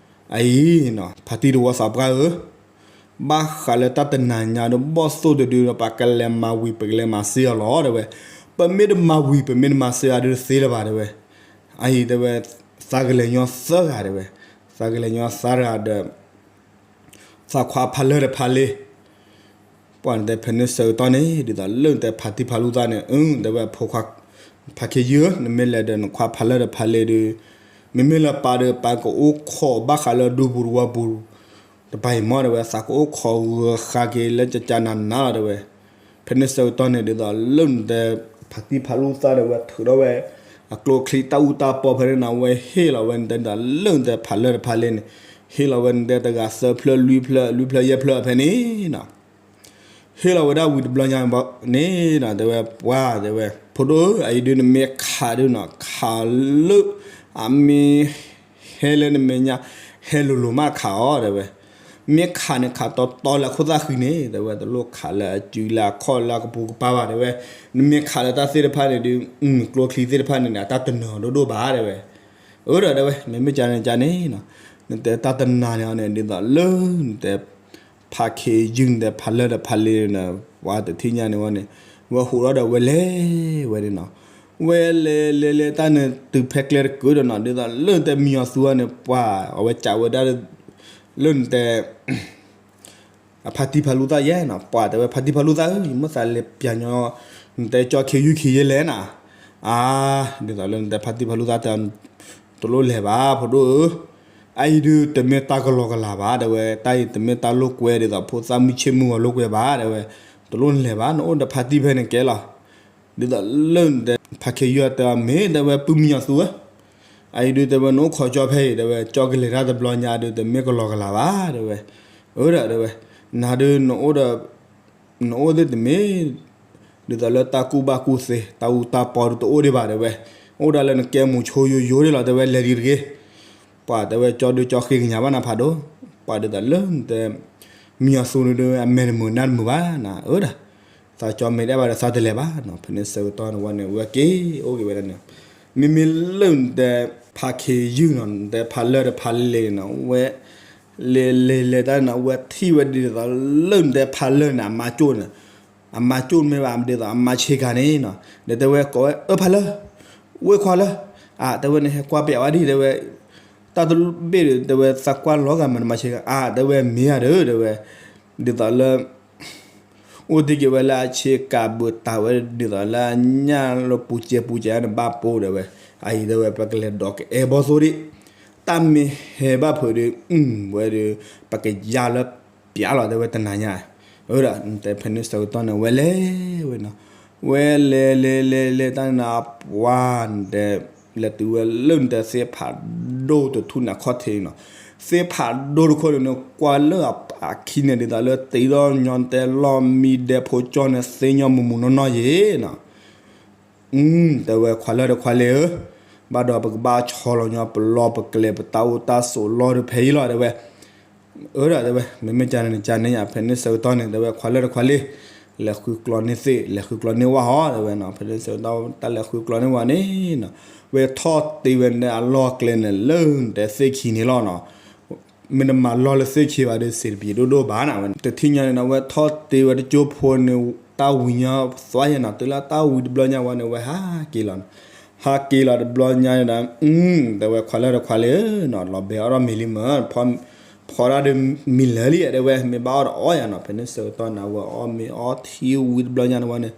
အအံၤနီၤ ဖါတံၢ်သဝီသးပှၢ်ဧၢ, ဘၣ်ဃးလၢတၢ်တနၤညါဒီး ဘီၣ်သိၣ်တဒုဒီး ပကလဲၤမၤဝံၤ ပကလဲၤမၤစ့အီၤလီၤတဲဝဲ. ပမ့ၢ်တမၤဝံၤ ပမ့ၢ်တမၤစ့အီၤဒုးတသ့လၢၤဘၣ်တဲဝဲ. အအံၤတဲဝဲ သးကလဲၤညီသၢဂၤတဲဝဲ, သးကလဲၤညီသၢဂၤဒီး သးခွါဖးလၢၢ်တဖးလ့ၤ ပှၤနတဲဖဲန့ၣ်ဆၢကတီၢ်န့ၣ် ဒ်သိးလၢနတဲဖါတံၢ်ဖးလူၢ်သၣ်န့ၣ် အၢ တဲဝဲဖိခွါ ဖါခ့ယုၢ်ဧၢ, နမ့ၢ်လဲၤဒီးနခွါဖးလၢၢ်ဒီးဖးလ့ၤဒီး မ့မ့ၢ်လၢပၢ်ဒီး ပၢ်ကအိၣ်ခိးဘၣ်ဃးလၢဒူပူၤသဝီပူၤ တပၤအံၤမ့ၢ်တဲဝဲ သးကအိၣ်ခိးဂၢၤဃာ်က့ၤလၢကကနၤနၤလီၤတဲဝဲ. ဖဲန့ၣ်ဆၢကတီၢ်န့ၣ် ဒ်သိးလၢနတဲ ဖါတံၢ်ဖးလူၢ်သၣ်ဒီးဝဲထုးထီၣ်ဝဲ အကျိချံတၢ်အူတၢ်ပီဖဲန့ၣ်နီၤ ဝဲဟ့ၣ်လီၤဝဲနတဲဒ်သိးလၢနတဲဖးလၢၢ်တဖးလ့ၤန့ၣ် ဟ့ၣ်လီၤဝဲနတဲတဂၤသၢဖျၢၣ်လွံၢ်ဖျၢၣ် လွံၢ်ဖျၢၣ်ယဲၢ်ဖျၢၣ်ဖဲန့ၣ်နီၤ. ဟ့ၣ်လီၤဝဲဒၣ်ဝံၤတဘျီညါန့ၣ်ဒီး တဲဝဲပှၤတဲဝဲ ဖိဒိၣ်ဧၢ အအံၤဒုးနမ့ၢ်ခးဒုးနီၤ ခးလၢ အမ့ၢ်ဟဲလၢနမဲာ်ညါ ဟဲလိၤလိၤမးခးအီၤတဲဝဲ. မ့ၢ်ခးန့ၣ်ခးတီတီလၢအခိၣ်သၣ်ဃံန့ၣ် တဲဝဲ တလိၣ်ခးလၢအစုလၢအခီၣ်လၢအကပူၤကပၤဘၣ်တဲဝဲ. နမ့ၢ်ခးလၢတၢ်သ့ၣ်တဖၣ်န့ၣ်ဒုး ကျိချံသ့ၣ်တဖၣ်န့ၣ်န့ၣ် အတၢ်တနၢၤဒိၣ်ဒိၣ်ဘၣ်တဲဝဲ. အၢ ဒီးတဲဝဲ မ့မ့ၢ်ကန့ၣ်ကန့ၣ်နီၤ နတဲတၢ်တနၤန့ၣ်အီၤန့ၣ် ဒ်သိးလၢနတဲ ဖးခ့ယုၢ် နတဲဖးလၢၢ်ဒီးဖးလ့ၤန့ၣ် ပှၤတထံၣ်ညါန့ၣ်ဝဲန့ၣ် ဝဲဟူးထီၣ်ဒီးဝဲလဲၤဝဲန့ၣ်နီၤ. ဝဲလဲၤလဲၤလဲၤတၢ်န့ၣ်တုၤဖဲကျဲတကုာ်ဒီးနီၤ ဒ်သိးလၢနတဲမံယီၤသူအီၤန့ၣ် ပှၤအဝဲကးဝဲဒၣ် လၢနတဲ အဖါတံၢ်ဖးလူၢ်သၣ်ယဲနီၤ ပှၤတဲဝဲဖါတံၢ်ဖးလူၢ်သၣ်ဧၢ ယမ့ၢ်သးလဲၤပျးညီ နတဲကၠီခ့ယုၢ်ခ့ယဲလဲၣ်နၤ. အါ ဒ်သိးလၢနတဲဖါတံၢ်ဖးလူၢ်သၣ်တဲ တလိၣ်လဲၤဘၣ်ဖိဒိၣ်ဧၢ, အအံၤဒုးတမ့ၢ်တၢ်ကလီကလၤဘၣ်တဲဝဲ တၢ်အံၤတမ့ၢ်တၢ်လိာ်ကွဲဒ်သိး ဖိသၣ်မုၢ်ဆ့ၣ်မုၢ်ဂီၤလိာ်ကွဲဘၣ်တဲဝဲ, တလိၣ်နလဲၤဘၣ် နအိၣ်ဒီးဖါတံၢ်ဖဲန့ၣ်ကဲလီၤ. ဒ်သိးလၢနတဲ ဖါခ့ယုၢ်တဲအီၤ မ့ၢ်တဲဝဲပုၢ်မံယီၤသူဧၢ, အအံၤဒုးတဲဝဲနအိၣ်ခိးကၠီဖဲအံၤတဲဝဲ ကၠီကလဲၤတၢ်တဘျီညါဒုး တမ့ၢ်ကလီကလၤဘၣ်တဲဝဲ. အၢ ဒီးတဲဝဲ နၤဒုးနအိၣ်ဒီး နအိၣ်သ့ၣ်တမ့ၢ် ဒ်သိးလၢတၢ်ကူၣ်ဘၣ်ကူၣ်သ့ တၢ်အူတၢ်ပီဒုးတအိၣ်ဒံးဘၣ်တဲဝဲ, အိၣ်ဒၣ်လၢနကဲမိၤဆိယိယိဒၣ်လီၤတဲဝဲ လဲၤဒံးတဂ့ၤ. ပှၤတဲဝဲကၠီဒုးကၠီဃ့ကညးဘၣ်နၤဖးဒိၣ်, ပှၤဒ်သိးလၢနတဲ မံယီၤသူန့ၣ်ဒုး အမဲာ်တမုာ်နၢ်တမုာ်ဘၣ်နၤ အၢ ဒီး သးကၠီမ့ၢ်တအဲၣ်ဘၣ်ဒီးသးတလဲၤဘၣ်နီၤ. ဖဲန့ၣ်ဆၢကတီၢ်န့ၣ်ဝဲန့ၣ် ဝဲက့ၤအိၣ်က့ၤဝဲဒၣ်န့ၣ် မ့မ့ၢ်လၢနတဲ ဖါခ့ယုၢ်နီၤ နတဲဖးလၢၢ်ဒီးဖးလ့ၤန့ၣ် ဝဲ လဲၤလဲၤလဲၤတၢ်န့ၣ် ဝဲထံၣ်ဝဲဒ်သိးလၢနတဲဖးလၢၢ်န့ၣ် အမါကၠိၣ်န့ၣ်, အမါကၠိၣ်မ့ၢ်ဘၣ်ဒ်သိးအမါဆ့ကၤန့ၣ်နီၤ ဒီးတဲဝဲကိးဝဲ အၢဖးလၢၢ်, ဝ့ၢ်ခွါလၢၢ်, အတဲဝဲန့ၣ်ဟဲကွၢ်ပျးဝဲဒ်တဲဝဲ, တၢ်တဘ့ၣ်ဒီးတဲဝဲသးကွၢ်လီၤဂာ်မးနမါဆ့ကၤ အတဲဝဲမ့ၢ်ဧါဒီးတဲဝဲ, ဒ်သိးလၢ အိၣ်တ့ၢ်က့ၤဝဲလၢအဆ့ကၤဘုးတၢ်ဝဲဒ်သိးလၢအညၣ်လၢပူၤစဲပူၤစဲန့ၣ်ဘၣ်ပိဒီးဝဲ, အအံၤတဲဝဲပကလဲၤဒီးကအဲၣ်ဘီသိၣ်ဒံး, တၢ်မ့ၢ်ဟဲဘၣ်ဖုးဒီး ဝဲဒီး ပကယါလၢပျးလီၤတဲဝဲတနၤညါ, အၢ ဒီးတဲဖဲန့ၣ်ဆၢကတီၢ်န့ၣ် ဝဲလဲၤဝဲနီၤ, ဝဲလဲၤလဲၤလဲၤလဲၤတၢ်န့ၣ်ပှၤတဲ လဲၤတုၤဝဲလၢနတဲသ့ၣ်ဖးဒိၣ်တထူၣ်န့ၣ်အခီၣ်ထံးနီၤ, သ့ၣ်ဖးဒိၣ်တခိၣ်န့ၣ် ကွၢ်လၢအပာ်ခံန့ၣ် ဒ်သိးလၢတ့ထီၣ်ညီတဲလီၢ်မံဒဲဖိကၠီန့ၣ် သ့ညီမုၢ်မုၢ်နီၢ်နီၢ်ယဲနီၤ, တဲဝဲခွါလၢၢ်ဒီးခွါလ့ၢ်ဧၢ, ဘၣ်ဒီးပကဘၣ်ဆီလီၤညီပလီၢ်ပကျဲ ပတၢ်အိၣ်တၢ်ဆိးလီၢ်ဒီးဖဲအံၤလီၤတဲဝဲ အၢ ဒီးတဲဝဲ မ့မ့ၢ်ကန့ၣ်ကန့ၣ်ယါ ဖဲန့ၣ်ဆၢကတီၢ်န့ၣ် တဲဝဲခွါလၢၢ်ဒီးခွါလ့ၢ်, လဲၤဃုကျီန့ၢ်သ့ၣ် လဲၤဃုကျီန့ၢ်ဝၣ်ဟီ တဲဝဲနီၤ, ဖဲန့ၣ်ဆၢကတီၢ် တၢ်လဲၤဃုကျီန့ၢ်ဝၣ်န့ၣ်နီၤ, ဝဲထီၣ်တ့ဝဲန့ၣ်အလီၢ်ကျဲန့ၣ် လၢနတဲသ့ၣ်ခံန့ၣ်လီၤနီၤ, မ့ၢ်နမၤလီၢ်လၢသ့ၣ်ခံဘၣ်ဒီး စ့တပံၤဒိၣ်ဒိၣ်ဘၣ်နၤဝဲ, တထံၣ်ညါန့ၣ်နီၤ ဝဲထီၣ်တ့ဝဲတကၠိဖိန့ၣ် တၢ်ဝံၤညီသွါယဲနီၤ, တုၤလၢတၢ်ဝံၤတဘျီညါဝဲန့ၣ် ဝဲဟးက့ၤလီၤနီၤ, ဟးက့ၤလီၤတဘျီညါန့ၣ်ဒီး တဲဝဲခွါလၢတခွါလၢနီၤ လီၤဘဲအီၣ်ထီၣ်မ့ၤလံမၢ်, ဖီတၢ်ဒီးမံၤလၢာ်လံ တဲဝဲ မ့ၢ်ဘၣ်အီၣ်တအီၣ်ယၤနီၤ, ဖဲန့ၣ်ဆၢကတီၢ်န့ၣ် အဝဲအီၣ်မ့ၤအီထံဝံၤတဘျီညါန့ၣ်ဝဲန့ၣ်,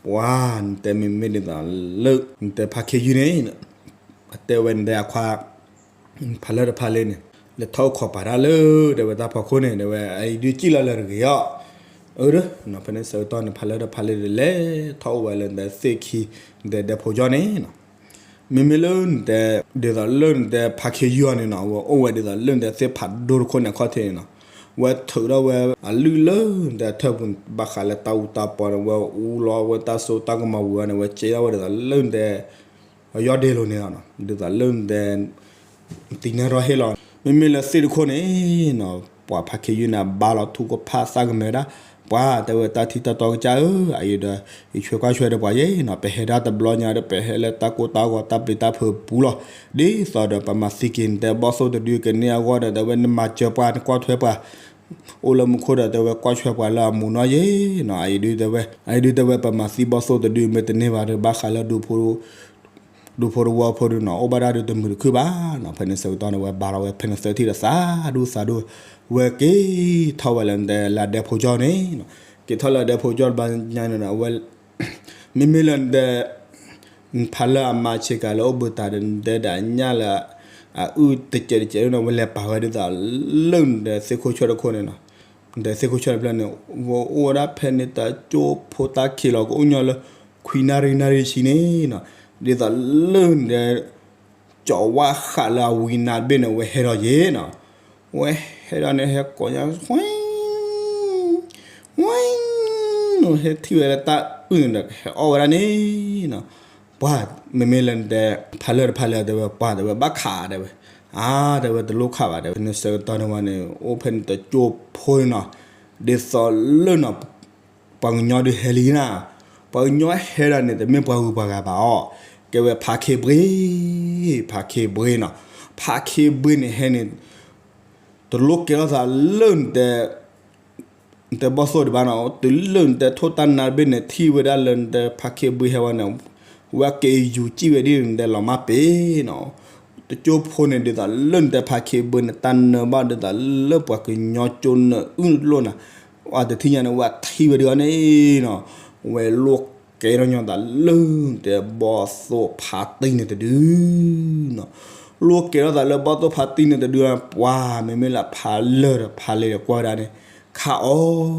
ပှၤ နတဲမ့မ့ၢ်ဒ်သိးလၢ နတဲဖါခ့ယုၢ်န့ၣ် အတဲဝဲနတဲအခွါ ဖးလၢတဖးလၢန့ၣ် လဲၤထီၣ်အိၣ်ခိးပာ်တၢ်လၢ တဲဝဲတၢ်ဖီခိၣ်န့ၣ် တဲဝဲအအံၤဒုးစံၣ်လီၤလၢတဂ့ၤအီၤ, အၢ ဖဲန့ၣ်ဆၢကတီၢ်န့ၣ် ဖးလၢတဖးလၢဒီးလဲၤထီၣ်အိၣ်ဝဲလၢနတဲသ့ၣ်ခံ နတဲဒဲဖိကၠီန့ၣ်နီၤ, မ့မ့ၢ်လၢနတဲ ဒ်သိးလၢနတဲဖါခ့ယုၢ်အီၤန့ၣ်နီၤ အဝဲအိၣ်ဝဲဒ်သိးလၢနတဲသ့ၣ်ဖးဒိၣ်တခိၣ်န့ၣ်အခီၣ်ထံးန့ၣ်နီၤ, ဝဲထုးထီၣ်ဝဲအလုၢ်လၢနတဲထၢၣ်ပူၤ ဘၣ်ဃးလၢတၢ်အူတၢ်ပီန့ၣ် ဝဲအူလီၤဝဲတၢ်စိတၢ်ကမီၤဝံၤအီၤန့ၣ် ဝဲစဲးထီၣ်ဝဲဒ်သိးလၢနတဲ အယီၢ်ဒ့လိၤန့ၣ်လီၤနီၤ, ဒ်သိးလၢနတဲ တံၤနဲၣ်ထီၣ်ဟ့ၣ်လီၤ, မ့မ့ၢ်လၢသ့ၣ်တခိၣ်န့ၣ်နီၤ ပှၤဖါခ့ယုၢ်န့ၣ် ဘါလီၤထူကဖၣ်သးကမဲာ်ဒၣ်, ပှၤတဲဝဲတၢ်ထံၣ်တၢ်တီကစၢ်ဧၢ, အအံၤဒီး ယဆွဲကွၢ်ဆွဲဒီးပှၤယဲနီၤ, ပဟဲဒၣ်တဘျီညါဒီး ပဟဲလၢတၢ်ကိၢ်တၢ်ဂီၤတၢ်ပျံၤတၢ်ဖုးပူၤလီၤ, ဒ်သိးဒီးပမၤသံက့ၤနတဲဘီၣ်သိၣ်တဒုကန့ၢ်အဂီၢ်ဒီး တဲဝဲနမၤစၢၤပှၤ နကွၢ်ထွဲပှၤ အိၣ်လၢမူခိၣ်ဒီး တဲဝဲကွၢ်ထွဲပှၤလၢအမူနီၢ်ယဲနီၤ, အအံၤဒုးတဲဝဲ အအံၤဒုးတဲဝဲ ပမၤသံဘီၣ်သိၣ်တဒု မ့ၢ်တန့ၢ်ဘၣ်ဒီး ဘၣ်ဃးလၢ ဒူဖိတဝီဖိဒုးနီၤ အိၣ်ဘၣ်ဒၣ်ဒုးတမုာ်တခုၣ်ဘၣ်နီၤ, ဖဲန့ၣ်ဆၢကတီၢ်န့ၣ် ဝဲဘါလီၤဝဲဖဲန့ၣ်သၢထံၣ်ဒီးသးဒူသးဒူ, ဝဲက့ၤထီၣ်ဝဲလၢနတဲလၢဒဲဖိကၠီန့ၣ်နီၤ, က့ၤထီၣ်လၢဒဲဖိကၠီတဘျီညါန့ၣ်နီၤ ဝဲ မ့မ့ၢ်လၢနတဲ ဖးလၢအမါဆ့ကၤလၢအိၣ်ဘှံးတၢ်ဒီး နတဲဒၣ်ညၣ်လၢ အအုၣ်တစဲးတစဲးန့ၣ် ဝဲလဲၤပာ်ဝဲဒ်သိးလၢနတဲသ့ၣ်ခိၣ်ဆၢတခိၣ်န့ၣ်နီၤ, နတဲသ့ၣ်ခိၣ်ဆၢတဖျၢၣ်န့ၣ် ဝဲအိၣ်ဝဲဒၣ်ဖဲန့ၣ်တကၠိဖိတၢ်ခံးလီၤကအိၣ်ညီလၢ ခွံနၣ်ရံၣ်နၣ်ရံၣ်ဆံန့ၣ်နီၤ, ဒ်သိးလၢနတဲ ကၠီဝါဃးလၢအဝံနါတဘ့ၣ်န့ၣ် ဝဲဟဲဒီးယဲနီၤ, ဝဲဟဲဒီးန့ၣ် ဟဲကိးညါ ဝဲ ဝဲ ဟဲထံၣ်ဝဲလၢတၢ်အုၣ်န့ၣ်ဒီး ကဟဲအီၣ်ဝဲဒၣ်န့ၣ်နီၤ, ပှၤ မ့မ့ၢ်လၢနတဲ ဖးလၢတဖးလၢတဲဝဲ ပှၤတဲဝဲဘၣ်ခးတဲဝဲ, အါ တဲဝဲတလိၣ်ခးဘၣ်တဲဝဲ နဆၢကတီၢ်န့ၣ်ဝဲန့ၣ် အိၣ်ဖဲန့ၣ်တကၠိဖိန့ၣ်နီၤ, ဒ်သိးလၢနီၤ ပှၤကညီဒုးဟဲလံနၤ, ပှၤကညီဟဲဒၣ်န့ၣ် တမ့ၢ်ပှၤဂုၤပှၤဂၤဘၣ်အီၤ, ကဲဝဲဖးခ့ဘှ့, ဖးခ့ဘှ့နီၤ, ဖးခ့ဘှ့န့ၣ်ဟဲန့ၣ် တလိၣ်ကဲထီၣ်သးလၢနတဲ နတဲဘီၣ်သိၣ်ဒံးဘၣ်နီၤ, တုၤလၢနတဲထိၣ်တၢ်နါတဘ့ၣ်န့ၣ် ထံၣ်ဝဲဒၣ်လၢနတဲဖးခ့ဘှ့ဟဲဝဲန့ၣ်, ဝဲက့ၤယူၤစံၣ်ဝဲဒ်နတဲလီၤမၢ်ပ့ၤနီၤ, တကၠိဖိန့ၣ် ဒ်သိးလၢနတဲဖးခ့ဘှ့န့ၣ် တၢ်နၢဘၣ်ဒ်သိးလၢပှၤကညီကၠိနၢအုၣ်လိၣ်နၤ, ဝဲတထံၣ်ညါန့ၣ် ဝဲထံၣ်ဝဲဒ်အီၤန့ၣ်နီၤ, ဝဲလိၣ်ကဲထီၣ်ညီသးလၢနတဲဘီၣ်သိၣ်ဖးတံၢ်န့ၣ်တဒုနီၤ, လိၣ်ကဲထီၣ်သးလၢဘီၣ်သိၣ်ဖးတံၢ်န့ၣ်တဒု, ပှၤ မ့မ့ၢ်လၢဖးလၢာ်ဒီးဖးလဲၢ်ဒီးကွၢ်ဝဲဒၣ်န့ၣ် ခးအီၣ်ဝဲန့ၣ် သီ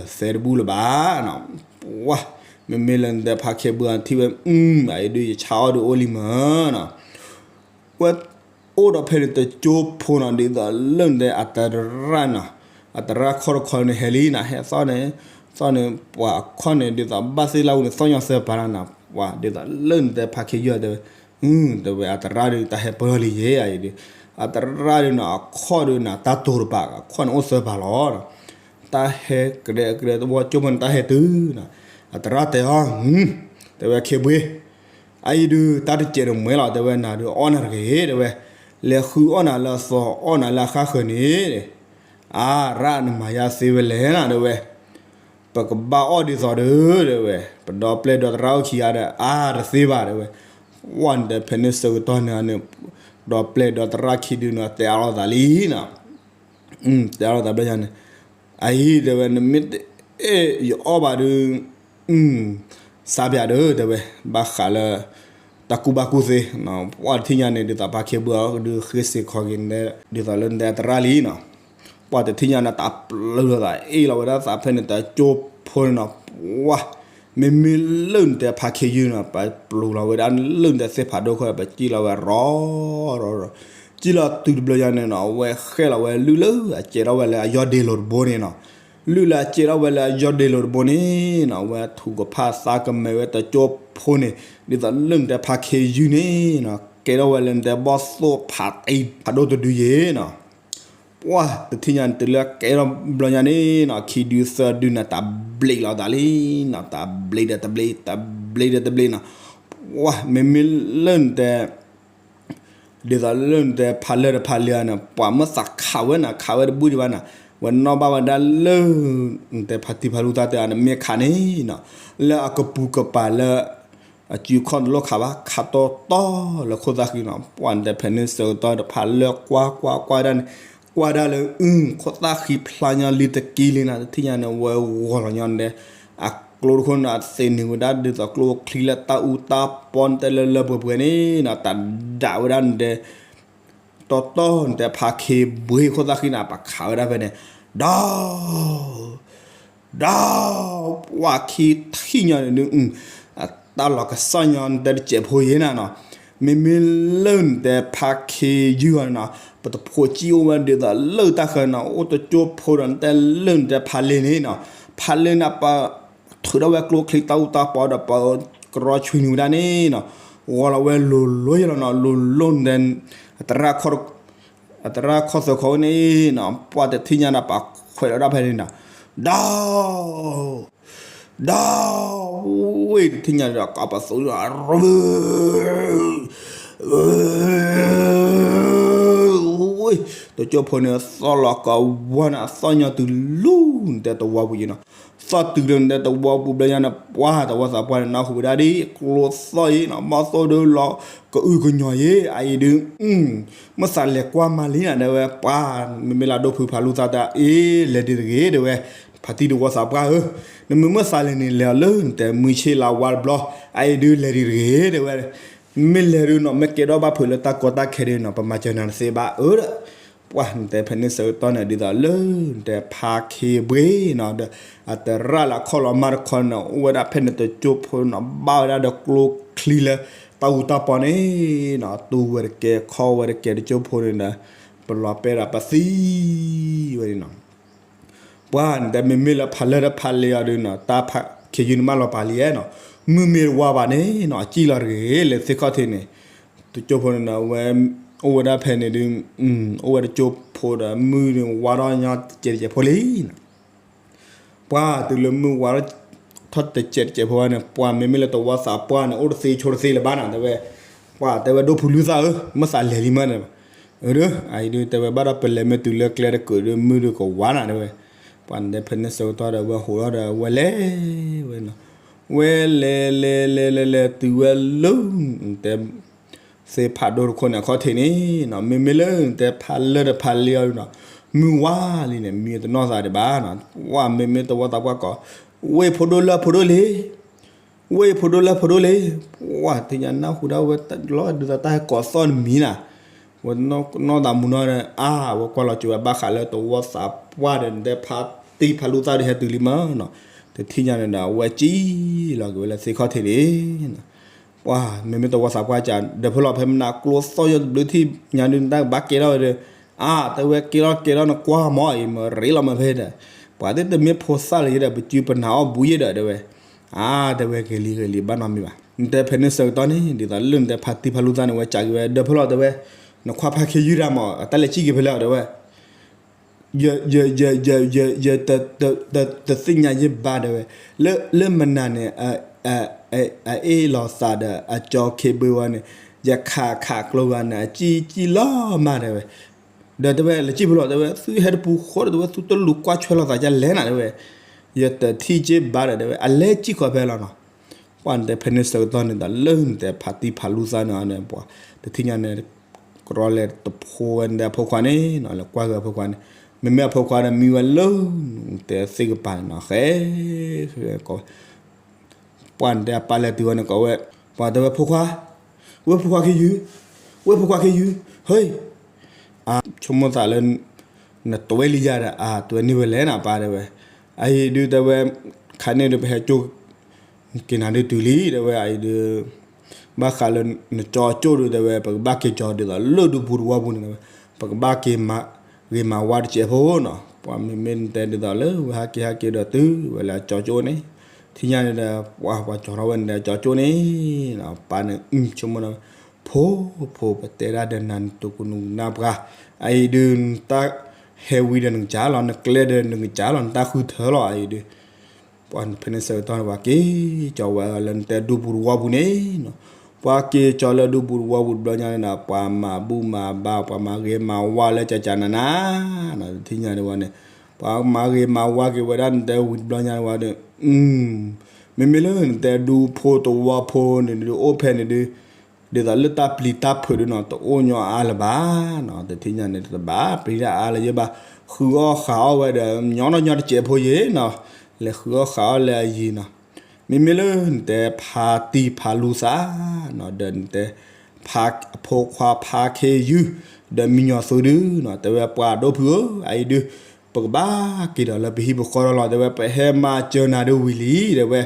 တဘူၣ်လၢာ်သဲတဘူၣ်လၢၤဘၣ်နီၤ, ပှၤ မ့မ့ၢ်လၢနတဲဖးခ့ဘှ့အထံၣ်ဝဲ အံၤဒုးယဆါအီၣ်ဒုးအိၣ်လံမၢ်နီၤ ဝဲအိၣ်ဒီးဖဲန့ၣ်တကၠိဖိနီၤ ဒ်သိးလၢနတဲအတရၣ်နီၤ, အတရၣ်ခီၣ်တခီန့ၣ်ဟဲလံနီၤ, ဟဲသီၣ်န့ၣ် သီၣ်န့ၣ် ပှၤအခီၣ်န့ၣ် ဒ်သိးဘၣ်သ့ၣ်လၢအူန့ၣ် သီၣ်ညီသၢပၤလီၤနီၤ, ပှၤဒ်သိးလၢနတဲဖးခ့ယုၢ်တဲဝဲ, တဲဝဲအတရၣ်ဒုးတၢ်ဟဲပၢၢ်လံယဲအံၤဒုး, အတရၣ်ဒုးနီၤ အခီၣ်ဒုးနီၤ တၢ်တိၤတပၤ အခီၣ်န့ၣ်အိၣ်သၢပၤလီၤနီၤ, တၢ်ဟဲကဒဲကဒဲတဝီကၠိဖိန့ၣ် တၢ်ဟဲတုၤနီၤ, အတရၣ်တဲအီၤ တဲဝဲခ့ဘှ့ အအံၤဒုး တၢ်တစဲးတမှဲလီၤ တဲဝဲ နၤဒုးအီၣ်နၤတဂ့ၤ တဲဝဲ, လဲၤဃုအီၣ်နၤလၢအသီ အီၣ်နၤလၢအဃၣ်ဃၢၤန့ၣ်, အါ ရၣ်နမၤယါသ့ဝဲလဲၣ်နၤ တဲဝဲ, ပကဘၣ်အီၣ်ဒ်သိးဒီး တဲဝဲ, ပဒီပျဲၢ်ဒီသရၣ်အိၣ်ခံဂၤဒီး အါ တသ့ဘၣ် တဲဝဲ, ဝဲနတဲဖဲန့ၣ်ဆၢကတီၢ်န့ၣ်န့ၣ်, ဒီပျဲၢ်ဒီသရၣ်ခံဒုနီၤ တဲအါလိာ်သးလံနီၤ တဲအါလိာ်သးဘျီညါန့ၣ်, အအံၤ တဲဝဲ နမ့ၢ်တအဲၣ်ယအီၣ်ဘၣ်ဒီး, စါပၠးဒီး တဲဝဲ, ဘၣ်ဃးလၢ တၢ်ကူၣ်ဘၣ်ကူၣ်သ့, ပှၤတထံၣ်ညါန့ၣ် ဒ်သိးဖါခ့ဘှ့အီၤဒုးဃ့စ့ၢ်ခီက့ၤ ဒ်သိးလၢနတဲအတရၣ်လံနီၤ, ပှၤတထံၣ်ညါန့ၣ် တၢ်ပျုၤလိာ်သး အ့ၣ်လိာ်ဝဲဒၣ်သးဖဲန့ၣ် တကၠိဖိန့ၣ်နီၤ, ပှၤ မ့မ့ၢ်လၢနတဲဖါခ့ယုၢ်နီၤ ပပျုၤလီၤဝဲဒၣ်လၢနတဲသ့ၣ်ဖးဒိၣ်ခိၣ် ပစံၣ်လီၤဝဲရီၤရီၤရီၤ, စံၣ်လီၤတုၤတဘျီညါန့ၣ်နီၤ အဝဲဃဲလီၤဝဲလုၢ်လၢအစဲးထီၣ်ဝဲလၢအယီၢ်ဒ့လိၤတဘိန့ၣ်နီၤ, လုၢ်လၢအစဲးထီၣ်ဝဲလၢအယီၢ်ဒ့လိၤတဘိန့ၣ်နီၤ အဝဲထုးကဖၣ်သးကမဲာ်ဝဲတကၠိဖိန့ၣ် ဒ်သိးလၢနတဲဖါခ့ယုၢ်န့ၣ်နီၤ ကဲထီၣ်ဝဲလၢနတဲဘီၣ်သိၣ်ဖးတံၢ်ဖးဒိၣ်တဒုယဲနီၤ ပှၤတထံၣ်ညါန့ၣ် တုၤလၢကဲထီၣ်ဘျီညါန့ၣ်နီၤ ခံဒုသၢဒုန့ၣ် တၢ်ဘျံးလီၤသးလံနီၤ တၢ်ဘျံးဒီးတဘျံး တၢ်ဘျံးဒီးတဘျံးနီၤ, ပှၤ မ့မ့ၢ်လၢနတဲ ဒ်သိးလၢနတဲဖးလၢာ်တဖးလၢာ်န့ၣ် ပှၤမ့ၢ်သးခးဝဲန့ၣ် ခးဝဲတဘူၣ်ဒံးဘၣ်န့ၣ်, ဝဲနီၣ်ဘၣ်ဝဲဒၣ်လၢ နတဲဖါတံၢ်ဖးဒိၣ်တၢ်တဲအီၤန့ၣ် မ့ၢ်ခးန့ၣ်နီၤ, လၢအကပူၤကပၤလၢ အစုခီၣ်တလိၣ်ခးဘၣ် ခးတီတီလၢခိၣ်သၣ်ဃံနီၤ. ပှၢ်နတဲဖဲန့ၣ်ဆၢကတီၢ်တဖၣ်လၢကွၢ်ကွၢ်ကွၢ်ဒၣ်န့ၣ် ကွၢ်ဒၣ်လၢ အု ခိၣ်သၣ်ဃံဖျါညီလံတက့ၢ်လံနီၤ. တထံၣ်ညါန့ၣ် ဝဲဂီၤလီၤညီန့ၣ် အကျိတခိၣ်န့ၣ် အသ့ၣ်န့ၢ်ဝဲဒၣ်ဒ်သိးကျိချံလၢတၢ်အူတၢ်ပီန့ၣ် တဲလၢလၢပှဲၤပှဲၤန့ၣ်နီၤ တၢ်ဒၣ်ဝဲဒၣ်န့ၣ် တီတီန့ၣ်တဲဖါခ့ဘှ့ခိၣ်သၣ်ဃံန့ၣ် ပခးဝဲဒၣ်ဖဲန့ၣ် ဒီ ဒီ ပှၢ်ခံထံၣ်ညီန့ၣ်ဒုး အတၢ်လီၤကစီၣ်ညီနတဲတစဲးဖိယ့ၣ်နၤနီၤ. မ့မ့ၢ်လၢနတဲဖါခ့ယုၢ်အီၤန့ၣ်နီၤ ပတဖိးကံၣ်အိၣ်ဝဲဒ်သိးလၢတၢ်ဃၢၤနီၤ အိၣ်တကၠိဖိဒီးနတဲလၢနတဲဖါလ့န့ၣ်နီၤ ဖါလ့န့ၣ်ပ ထုးထီၣ်ဝဲကျိချံတၢ်အူတၢ်ပီဒီးပကရီဆွံနုာ်ဝဲဒၣ်န့ၣ်နီၤ ဂီၤလီၤဝဲလိၤလိၤယလီၤနီၤ လိၤလိၤနတဲ အတရၣ်ခီၣ်သၢခီန့ၣ်နီၤ ပှၢ်တထံၣ်ညါန့ၣ် ပှၤခွဲးလီၤဒၣ်ဖဲန့ၣ်နီၤ ဒီ ဒီ ဝ့ၢ်တထံၣ်ညါဒီး ကပသိး ဝ့ၢ် တကၠိဖိန့ၣ် သီၣ်လီၤကဝီၤန့ၣ် အသီၣ်ညီတုၤလၢနတဲတဝီပူၤယံၤနီၤ သီၣ်တုၤလၢနတဲတဝီပူၤဘျီညါန့ၣ် ပှၢ်တဝီသးပှၢ်န့ၣ် နၢ်ဟူဝဲဒၣ်ဒ်ကျိသီၣ်ယံၤနီၤ မီၢ်သိၣ်ဒုးလီၤကအုကညီၤယံၤ အအံၤဒုး မ့ၢ်သးလဲၤကွၢ်မၤလံနၤ တဲဝဲ ပှၢ် မ့မ့ၢ်လၢဒိၣ်ဖုဖးလူသၣ်တၢ်အ့ၣ် လဲၤဒ်တဂ့ၤ တဲဝဲ ဖါတံၢ်တဝီသးပှၢ်ဧၢ နမ့ၢ်မ့ၢ်သးလဲၤန့ၣ် လဲၤအီၤလၢနတဲမုၢ်ဆ့ၣ်လါဝါတဘျီ အအံၤဒုးလဲၤဒ်တဂ့ၤ တဲဝဲ မ့ၢ်လဲၤဒုးနီၤ မ့ၢ်ကဲထီၣ်ဘၣ်ဖုးလၢတၢ်ကီတၢ်ခဲဒုးနီၤ ပမၤစၢၤနၤတသ့ဘၣ်ဧၢဒီး ပှၢ်နတဲဖဲန့ၣ်ဆၢကတီၢ်န့ၣ် ဒ်သိးလၢနတဲဖါခ့ဘှ့နီၤ ဒီးအတရၣ်လၢအခီၣ်လီၤမၢ်တခီန့ၣ် အိၣ်ဝဲဒၣ်ဖဲန့ၣ်တကၠိဖိနီၤ ဘၣ်ဝဲဒၣ်ဒီးကျိချံလၢတၢ်အူတၢ်ပီန့ၣ်နီၤ တူၢ်ဝဲတကဲ ခီၣ်ဝဲတကဲတကၠိဖိန့ၣ်ဒီး ပလီၤပဲဒီးပသံဝဲန့ၣ်နီၤ ပှၢ်နတဲမ့မ့ၢ်လၢဖးလၢၢ်တဖးလ့အီၤဒုးနီၤ တၢ်ဖါခ့ယုၢ်န့ၣ်မးလီၤပာ်လံနီၤ မုၢ်မ့ၢ်တဝါဘၣ်န့ၣ်နီၤ အစံၣ်လီၤတဂ့ၤ လဲၤသ့ၣ်ခီၣ်ထံးန့ၣ် တကၠိဖိန့ၣ်နီၤ ဝဲ အိၣ်ဝဲဒၣ်ဖဲန့ၣ်ဒုး အိၣ်ဝဲတကၠိဖိဒီးမုၢ်န့ၣ်ဝါထီၣ်ညီတစဲးတစဲးဖိလံနီၤ ပှၢ်တုၤလၢမုၢ်ဝါထီၣ်တစဲးတစဲးဖိဝဲန့ၣ် ပှၢ်မ့မ့ၢ်လၢတဝီသးပှၢ်န့ၣ် အိၣ်တသ့ဆိတသ့လၢၤဘၣ်နီၤ တဲဝဲ ပှၢ်တဲဝဲဒိၣ်ဖုလူသၣ်ဧၢ မ့ၢ်သးလဲၤလံမးန့ၣ် အဒုး အအံၤဒုး တဲဝဲဘၣ်ဒီးပလဲၤမ့ၢ်တုၤလၢကျဲတကုးဒုး မုၢ်ဒုးကဝါနၤ တဲဝဲ ပှၢ်နတဲဖဲန့ၣ်ဆၢကတီၢ်ဒီး ဝဲဟိးထီၣ်ဒီး ဝဲလဲၤဝဲနီၤ ဝဲလဲၤလဲၤလဲၤလဲၤလဲၤတုၤဝဲလၢ နတဲ သ့ၣ်ဖးဒိၣ်တခိၣ်န့ၣ် အခီၣ်ထံးန့ၣ်နီၤ မ့မ့ၢ်လၢနတဲဖးလၢၢ်တဖးလ့အီၤဒုးနီၤ မုၢ်ဝါလံန့ၣ် မံတနီၢ်သးဒံးဘၣ်နီၤ ပှၢ်မ့မ့ၢ်တဝီသးပှၢ်ကိး ဝ့ၢ်ဖိဒိၣ်လၢဖိဒိၣ်လံ ဝ့ၢ်ဖိဒိၣ်လၢဖိဒိၣ်လံ ပှၢ်တထံၣ်ညါနၢ်ဟူဒၣ်ဝဲလီၤဒုးသးတၢ်ဟဲကိးသီၣ်နမံၤနၤ ဝဲနီၢ်သးမူနီၢ်န့ၣ် အါ ဝဲကွၢ်လီၤကၠိဝဲဘၣ်ဃးလၢတဝီသးပှၢ်ဒီး နတဲဖါတံၢ်ဖးလူသၣ်ဒုးဟဲတုၤလံမးနီၤ တထံၣ်ညါန့ၣ်ဒီး အဝဲစံၣ်လီၤက့ၤဝဲလၢသ့ၣ်ခီၣ်ထံးန့ၣ် ပှၢ်မ့မ့ၢ်တဝီသးပှၢ်ကဒီးဖဲလီၤ ဖဲမနုၤကျိသီၣ်ယိာ်တဘျုးထံၣ်ညါဒုး နတၢ်ကဘၣ်ကဲထီၣ်ဝဲဒီး အါ တဲဝဲကဲထီၣ်ကဲထီၣ်နကွၢ်မးအံၤ မ့ၢ်ရ့လီၤမးဖဲဒီး ပှၤသ့ၣ်တမ့ၢ်ဖိသၣ်လၢၤယဲဒီး ပစုပနာ်အီၣ်ဘူးယဲဒီး တဲဝဲ အါ တဲဝဲဂ့ၤလံဂ့ၤလံ ဘၣ်နီတမံၤဘၣ် နတဲဖဲန့ၣ်ဆၢကတီၢ်န့ၣ် ဒ်သိးလၢနတဲဖါတံၢ်ဖးလူသၣ်န့ၣ် ဝဲကးက့ၤဝဲဒီးဖဲလီၤ တဲဝဲ နခွါဖါခ့ယုၢ်တၢ်မး အတၢ်လဲၤစံၣ်က့ၤဖဲလဲၣ် တဲဝဲ ယ ယ ယ ယ ယ ယ တ တ တ တသ့ၣ်ညါယဲဘၣ် တဲဝဲ လၢ လၢမနုၤန့ၣ် အ အ အအ့ၣ်လိာ်သးဒီး အကၠီခ့ဘှ့ဝဲန့ၣ် ယခးခးကျိဂၤန့ၣ် အစံၣ်စံၣ်လီၤမး တဲဝဲ ဒီးတဲဝဲ လဲၤစံၣ်ဖဲလဲၣ် တဲဝဲ သုဟဲတပူၤဃီဒီး တဲဝဲ သုတလူၤကွၢ်ဆွဲလိာ်သးဒ်လဲၣ်နၤ တဲဝဲ ယတထံၣ်က့ဘၣ်ဒီး တဲဝဲ အလဲၤစံၣ်ဃီဖဲလီၤနီၤ ပှၢ်နတဲဖဲန့ၣ်ဆၢကတီၢ်န့ၣ်ဒီး လၢနတဲဖါတံၢ်ဖးလူသၣ်န့ၣ် ပှၤတထံၣ်ညါန့ၣ် ကရီလဲၤတဖိဝဲန့ၣ်ဒီးအဖိခွါန့ၣ်နီၤ လဲၤကွၢ်က့ၤအဖိခွါန့ၣ် မ့မ့ၢ်အဖိခွါဒီးမံဝဲလၢ နတဲသ့ၣ်ကပၤန့ၣ်နီၤ ဃဲ ဃဲ ကိးဝဲ ပှၢ်နတဲအပၢ်လဲၤတုၤဝဲန့ၣ် ကိးဝဲ ပှၢ်တဲဝဲဖိခွါ ဝ့ၢ်ဖိခွါခ့ယုၢ် ဝ့ၢ်ဖိခွါခ့ယုၢ် ဟဲ အါ ဆိကမိၣ်သးလၢ နတွဲလံယၤဒီး အါ တွဲန့ၢ်ဝဲလဲၣ်နပၢ် တဲဝဲ အအံၤဒုး တဲဝဲ ခါန့ၣ်ဒုး ပဟဲကၠိ က့ၤနၤဒုးတုၤလံ တဲဝဲ အအံၤဒုး ဘၣ်ဃးလၢနကၠီကၠိဒုး တဲဝဲ ပကဘၣ်က့ၤကၠီဒ်သိးလၢဒူပူၤတဝီပူၤန့ၣ် တဲဝဲ ပကဘၣ်က့ၤမၤဂ့ၤမၤဝါတစဲးဖိနီၤ ပှၤမ့မ့ၢ်နတဲဒ်သိးလၢဝဲဟဲက့ၤဟဲက့ၤဒီးတုၤဝဲလၢအကၠီကၠိန့ၣ် ထံၣ်ညါန့ၣ်ဒီး ပှၤပှၤကၠီထီၣ်ဝဲန့ၣ်ဒီး ကၠီကၠိန့ၣ် ပၢ်န့ၣ် ဆိကမိၣ်ဒီး ဖိ ဖိ ပတဲဒၣ်ဒီးနၤ နတူၢ်ကနူၤနၢ်ပှၤ အအံၤဒုး နတၢ်ဟဲဝံၤဒီးနကစၢ်လီၤ နကျဲဒီးနကစၢ်လီၤ နတၢ်ဃုထၢလီၤ အအံၤဒုး ပှၤဖဲန့ၣ်ဆၢကတီၢ်န့ၣ် ပှၤက့ၤကၠီဝဲလၢနတဲဒူပူၤတဝီပူၤန့ၣ်နီၤ ပှၤက့ၤကၠီလၢဒူပူၤတဝီပူၤတဘျီညါန့ၣ်ဒီး ပှၤမၤဘူၣ်မၤဘါ ပှၤမၤဂ့ၤမၤဝါလၢကကနနနီၤ တထံၣ်ညါန့ၣ်ဝဲန့ၣ် ပှၤမၤဂ့ၤမၤဝါက့ၤဝဲဒၣ်နတဲဝံၤတဘျီညါန့ၣ်ဝဲဒီး အ မ့မ့ၢ်လၢနတဲဒူဖိသဝီဖိန့ၣ်ဒုး အိၣ်ဖဲန့ၣ်ဒုး ဒ်သိးလၢတၢ်ပျံၤတၢ်ဖုးဒုးနီၤ တအိၣ်ညီအါလၢၤဘၣ်နီၤ, တထံၣ်ညါန့ၣ် တဘၣ်ပျံၤတၢ်အါလၢၤယဲဘၣ်, ဃုအီၣ်ဃုအီၣ်ဝဲဒီး ညီနီၤညီတစဲးဖိယဲနီၤ, လဲၤဃုအီၣ်ဃုအီၣ်လၢအယံၤနီၤ, မ့မ့ၢ်လၢနတဲဖါတံၢ်ဖါလူသၣ်နီၤ ဒီးနတဲ ဖါ အဖိခွါဖါခ့ယုၢ် ဒီးမံညီၤသူဒုးနီၤ တဲဝဲပှၤဒိၣ်ဖုဧၢ, အအံၤဒုး ပကဘၣ်က့ၤဒီးလၢပဟံၣ်ပဃီဒီးလီၤ တဲဝဲ ပဟဲမၤစၢၤနၤဒုးဝံၤလံ တဲဝဲ,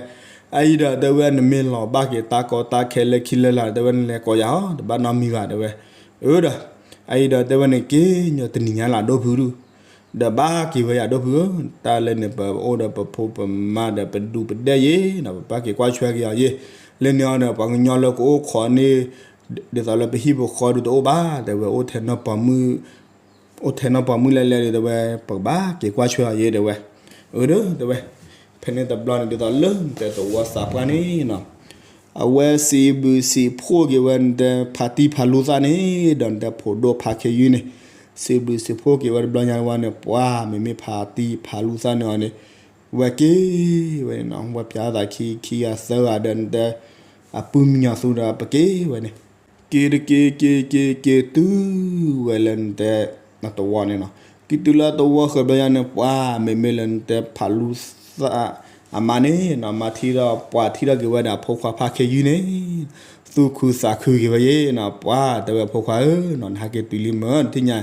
အအံၤဒီးတဲဝဲ နမ့ၢ်လီၤဘၣ်က့ၤတၢ်ကီတၢ်ခဲလၢခံလၢလာ် တဲဝဲ နလဲၤကိးယၤဟီ တဘၣ်နီတမံၤဘၣ် တဲဝဲ, အၢဒီး အအံၤဒီးတဲဝဲ နက့ၤညီတနံၤညါလၢဒိၣ်ဖုဒုး ဒီးဘၣ်က့ၤဝဲယၤဒိၣ်ဖုဧၢ, တၢ်လၢန့ၣ် ပအိၣ်ဒီးပဖိပမါဒီးပဒူပဒဲယဲနီၤ ပဘၣ်က့ၤကွၢ်ဆွဲက့ၤအီၤယဲ, လၢန့ၣ်အီၤဒီး ပှၤကညီလၢကအိၣ်ခိးန့ၢ် ဒ်သိးလၢပဟံၣ်ပဃီဒုးတအိၣ်ဘၣ် တဲဝဲ အိၣ်ထဲနီၢ်ပိာ်မုၣ် အိၣ်ထဲနီၢ်ပိာ်မုၣ်လဲၣ်လဲၣ်ဒုး တဲဝဲ ပကဘၣ်က့ၤကွၢ်ဆွဲအီၤယဲ တဲဝဲ, အၢဒီး တဲဝဲ, ဖဲန့ၣ်တဘျီန့ၣ် ဒ်သိးလၢနတဲသဝီသးပှၢ်န့ၣ်နီၤ အဝဲစံးဘျုးစံးဖှိၣ်က့ၤဝဲနတဲဖါတံၢ်ဖါလူသၣ်န့ၣ် ဒီးနတဲဖိဒိၣ်ဖါခ့ယုၢ်န့ၣ်, စံးဘျုးစံးဖှိၣ်က့ၤဝဲတဘျီညါဝဲန့ၣ် ပှၤမ့မ့ၢ်ဖါတံၢ်ဖါလူသၣ်န့ၣ်အီၤန့ၣ် ဝဲက့ၤဝဲန့ၣ်နီၤ ဝဲပျးသးခံခံဂၤသၢဂၤဒီးနတဲ အပုၢ်မံညီၤသူဒီးပက့ၤဝဲန့ၣ် က့ၤတက့ၤက့ၤက့ၤက့ၤတုၤဝဲလၢနတဲ အသဝီန့ၣ်နီၤ, က့ၤတုၤလၢအသဝီဃၢၤဘျီညါန့ၣ် ပှၤမ့မ့ၢ်လၢနတဲဖါလူသၣ် အမါန့ၣ်နီၤ မါထံၣ်ဒီး ပှၤထံၣ်ထီၣ်က့ၤဝဲဒီးအဖိခွါဖါခ့ယုၢ်န့ၣ် သူၣ်ခုသးခုက့ၤဝဲယဲနီၤ, ပှၤတဲဝဲအဖိခွါဧၢနီၤ နဟဲက့ၤတုၤလံမ့ၢ် နထံၣ်ညါ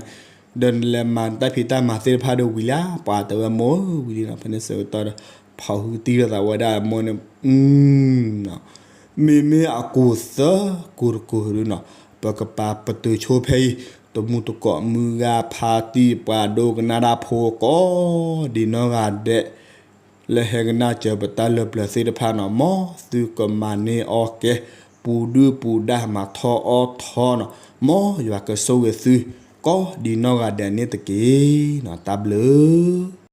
ဒီးနလဲၤမၤနတၢ်ဖံးတၢ်မၤသ့ၣ်တဖၣ်ဒီးဝံၤလံ ပှၤတဲဝဲမိၢ်ဧၢဝံၤလံနီၤ, ဖဲန့ၣ်ဆၢကတီၢ်ဒီး ဖီၣ်ဟုတံၢ်ထီၣ်သးဝဲဒၣ်အမိၢ်န့ၣ် မ့မ့ၢ်အကူၤသၢကူၤတကူၤဒုးနီၤ, ပကပာ်ပတုာ်ဆိဖဲအံၤ တမူတကိးမုၢ်ဂၤဖါတံၢ်ပှၤဒိကနၣ်တၢ်ဖိကိးဒံးနီၢ်ဂၤဒဲး လၢဟဲကနၣ်စၢၤပတၢ်လၢပျၢၤသ့ၣ်တဖၣ်နီၤ, မ်သုကမၤန့ၢ်အီၣ်ကဲ ပူၤဒုၣ်ပူၤဒါမၤထီၣ်အီၣ်ထီနီၤ, မ်ယွၤကဆိၣ်ဂ့ၤသုကိးဒံးနီၢ်ဂၤဒဲးန့ၣ်တက့ၢ်နီၤ, တၢ်ဘျုး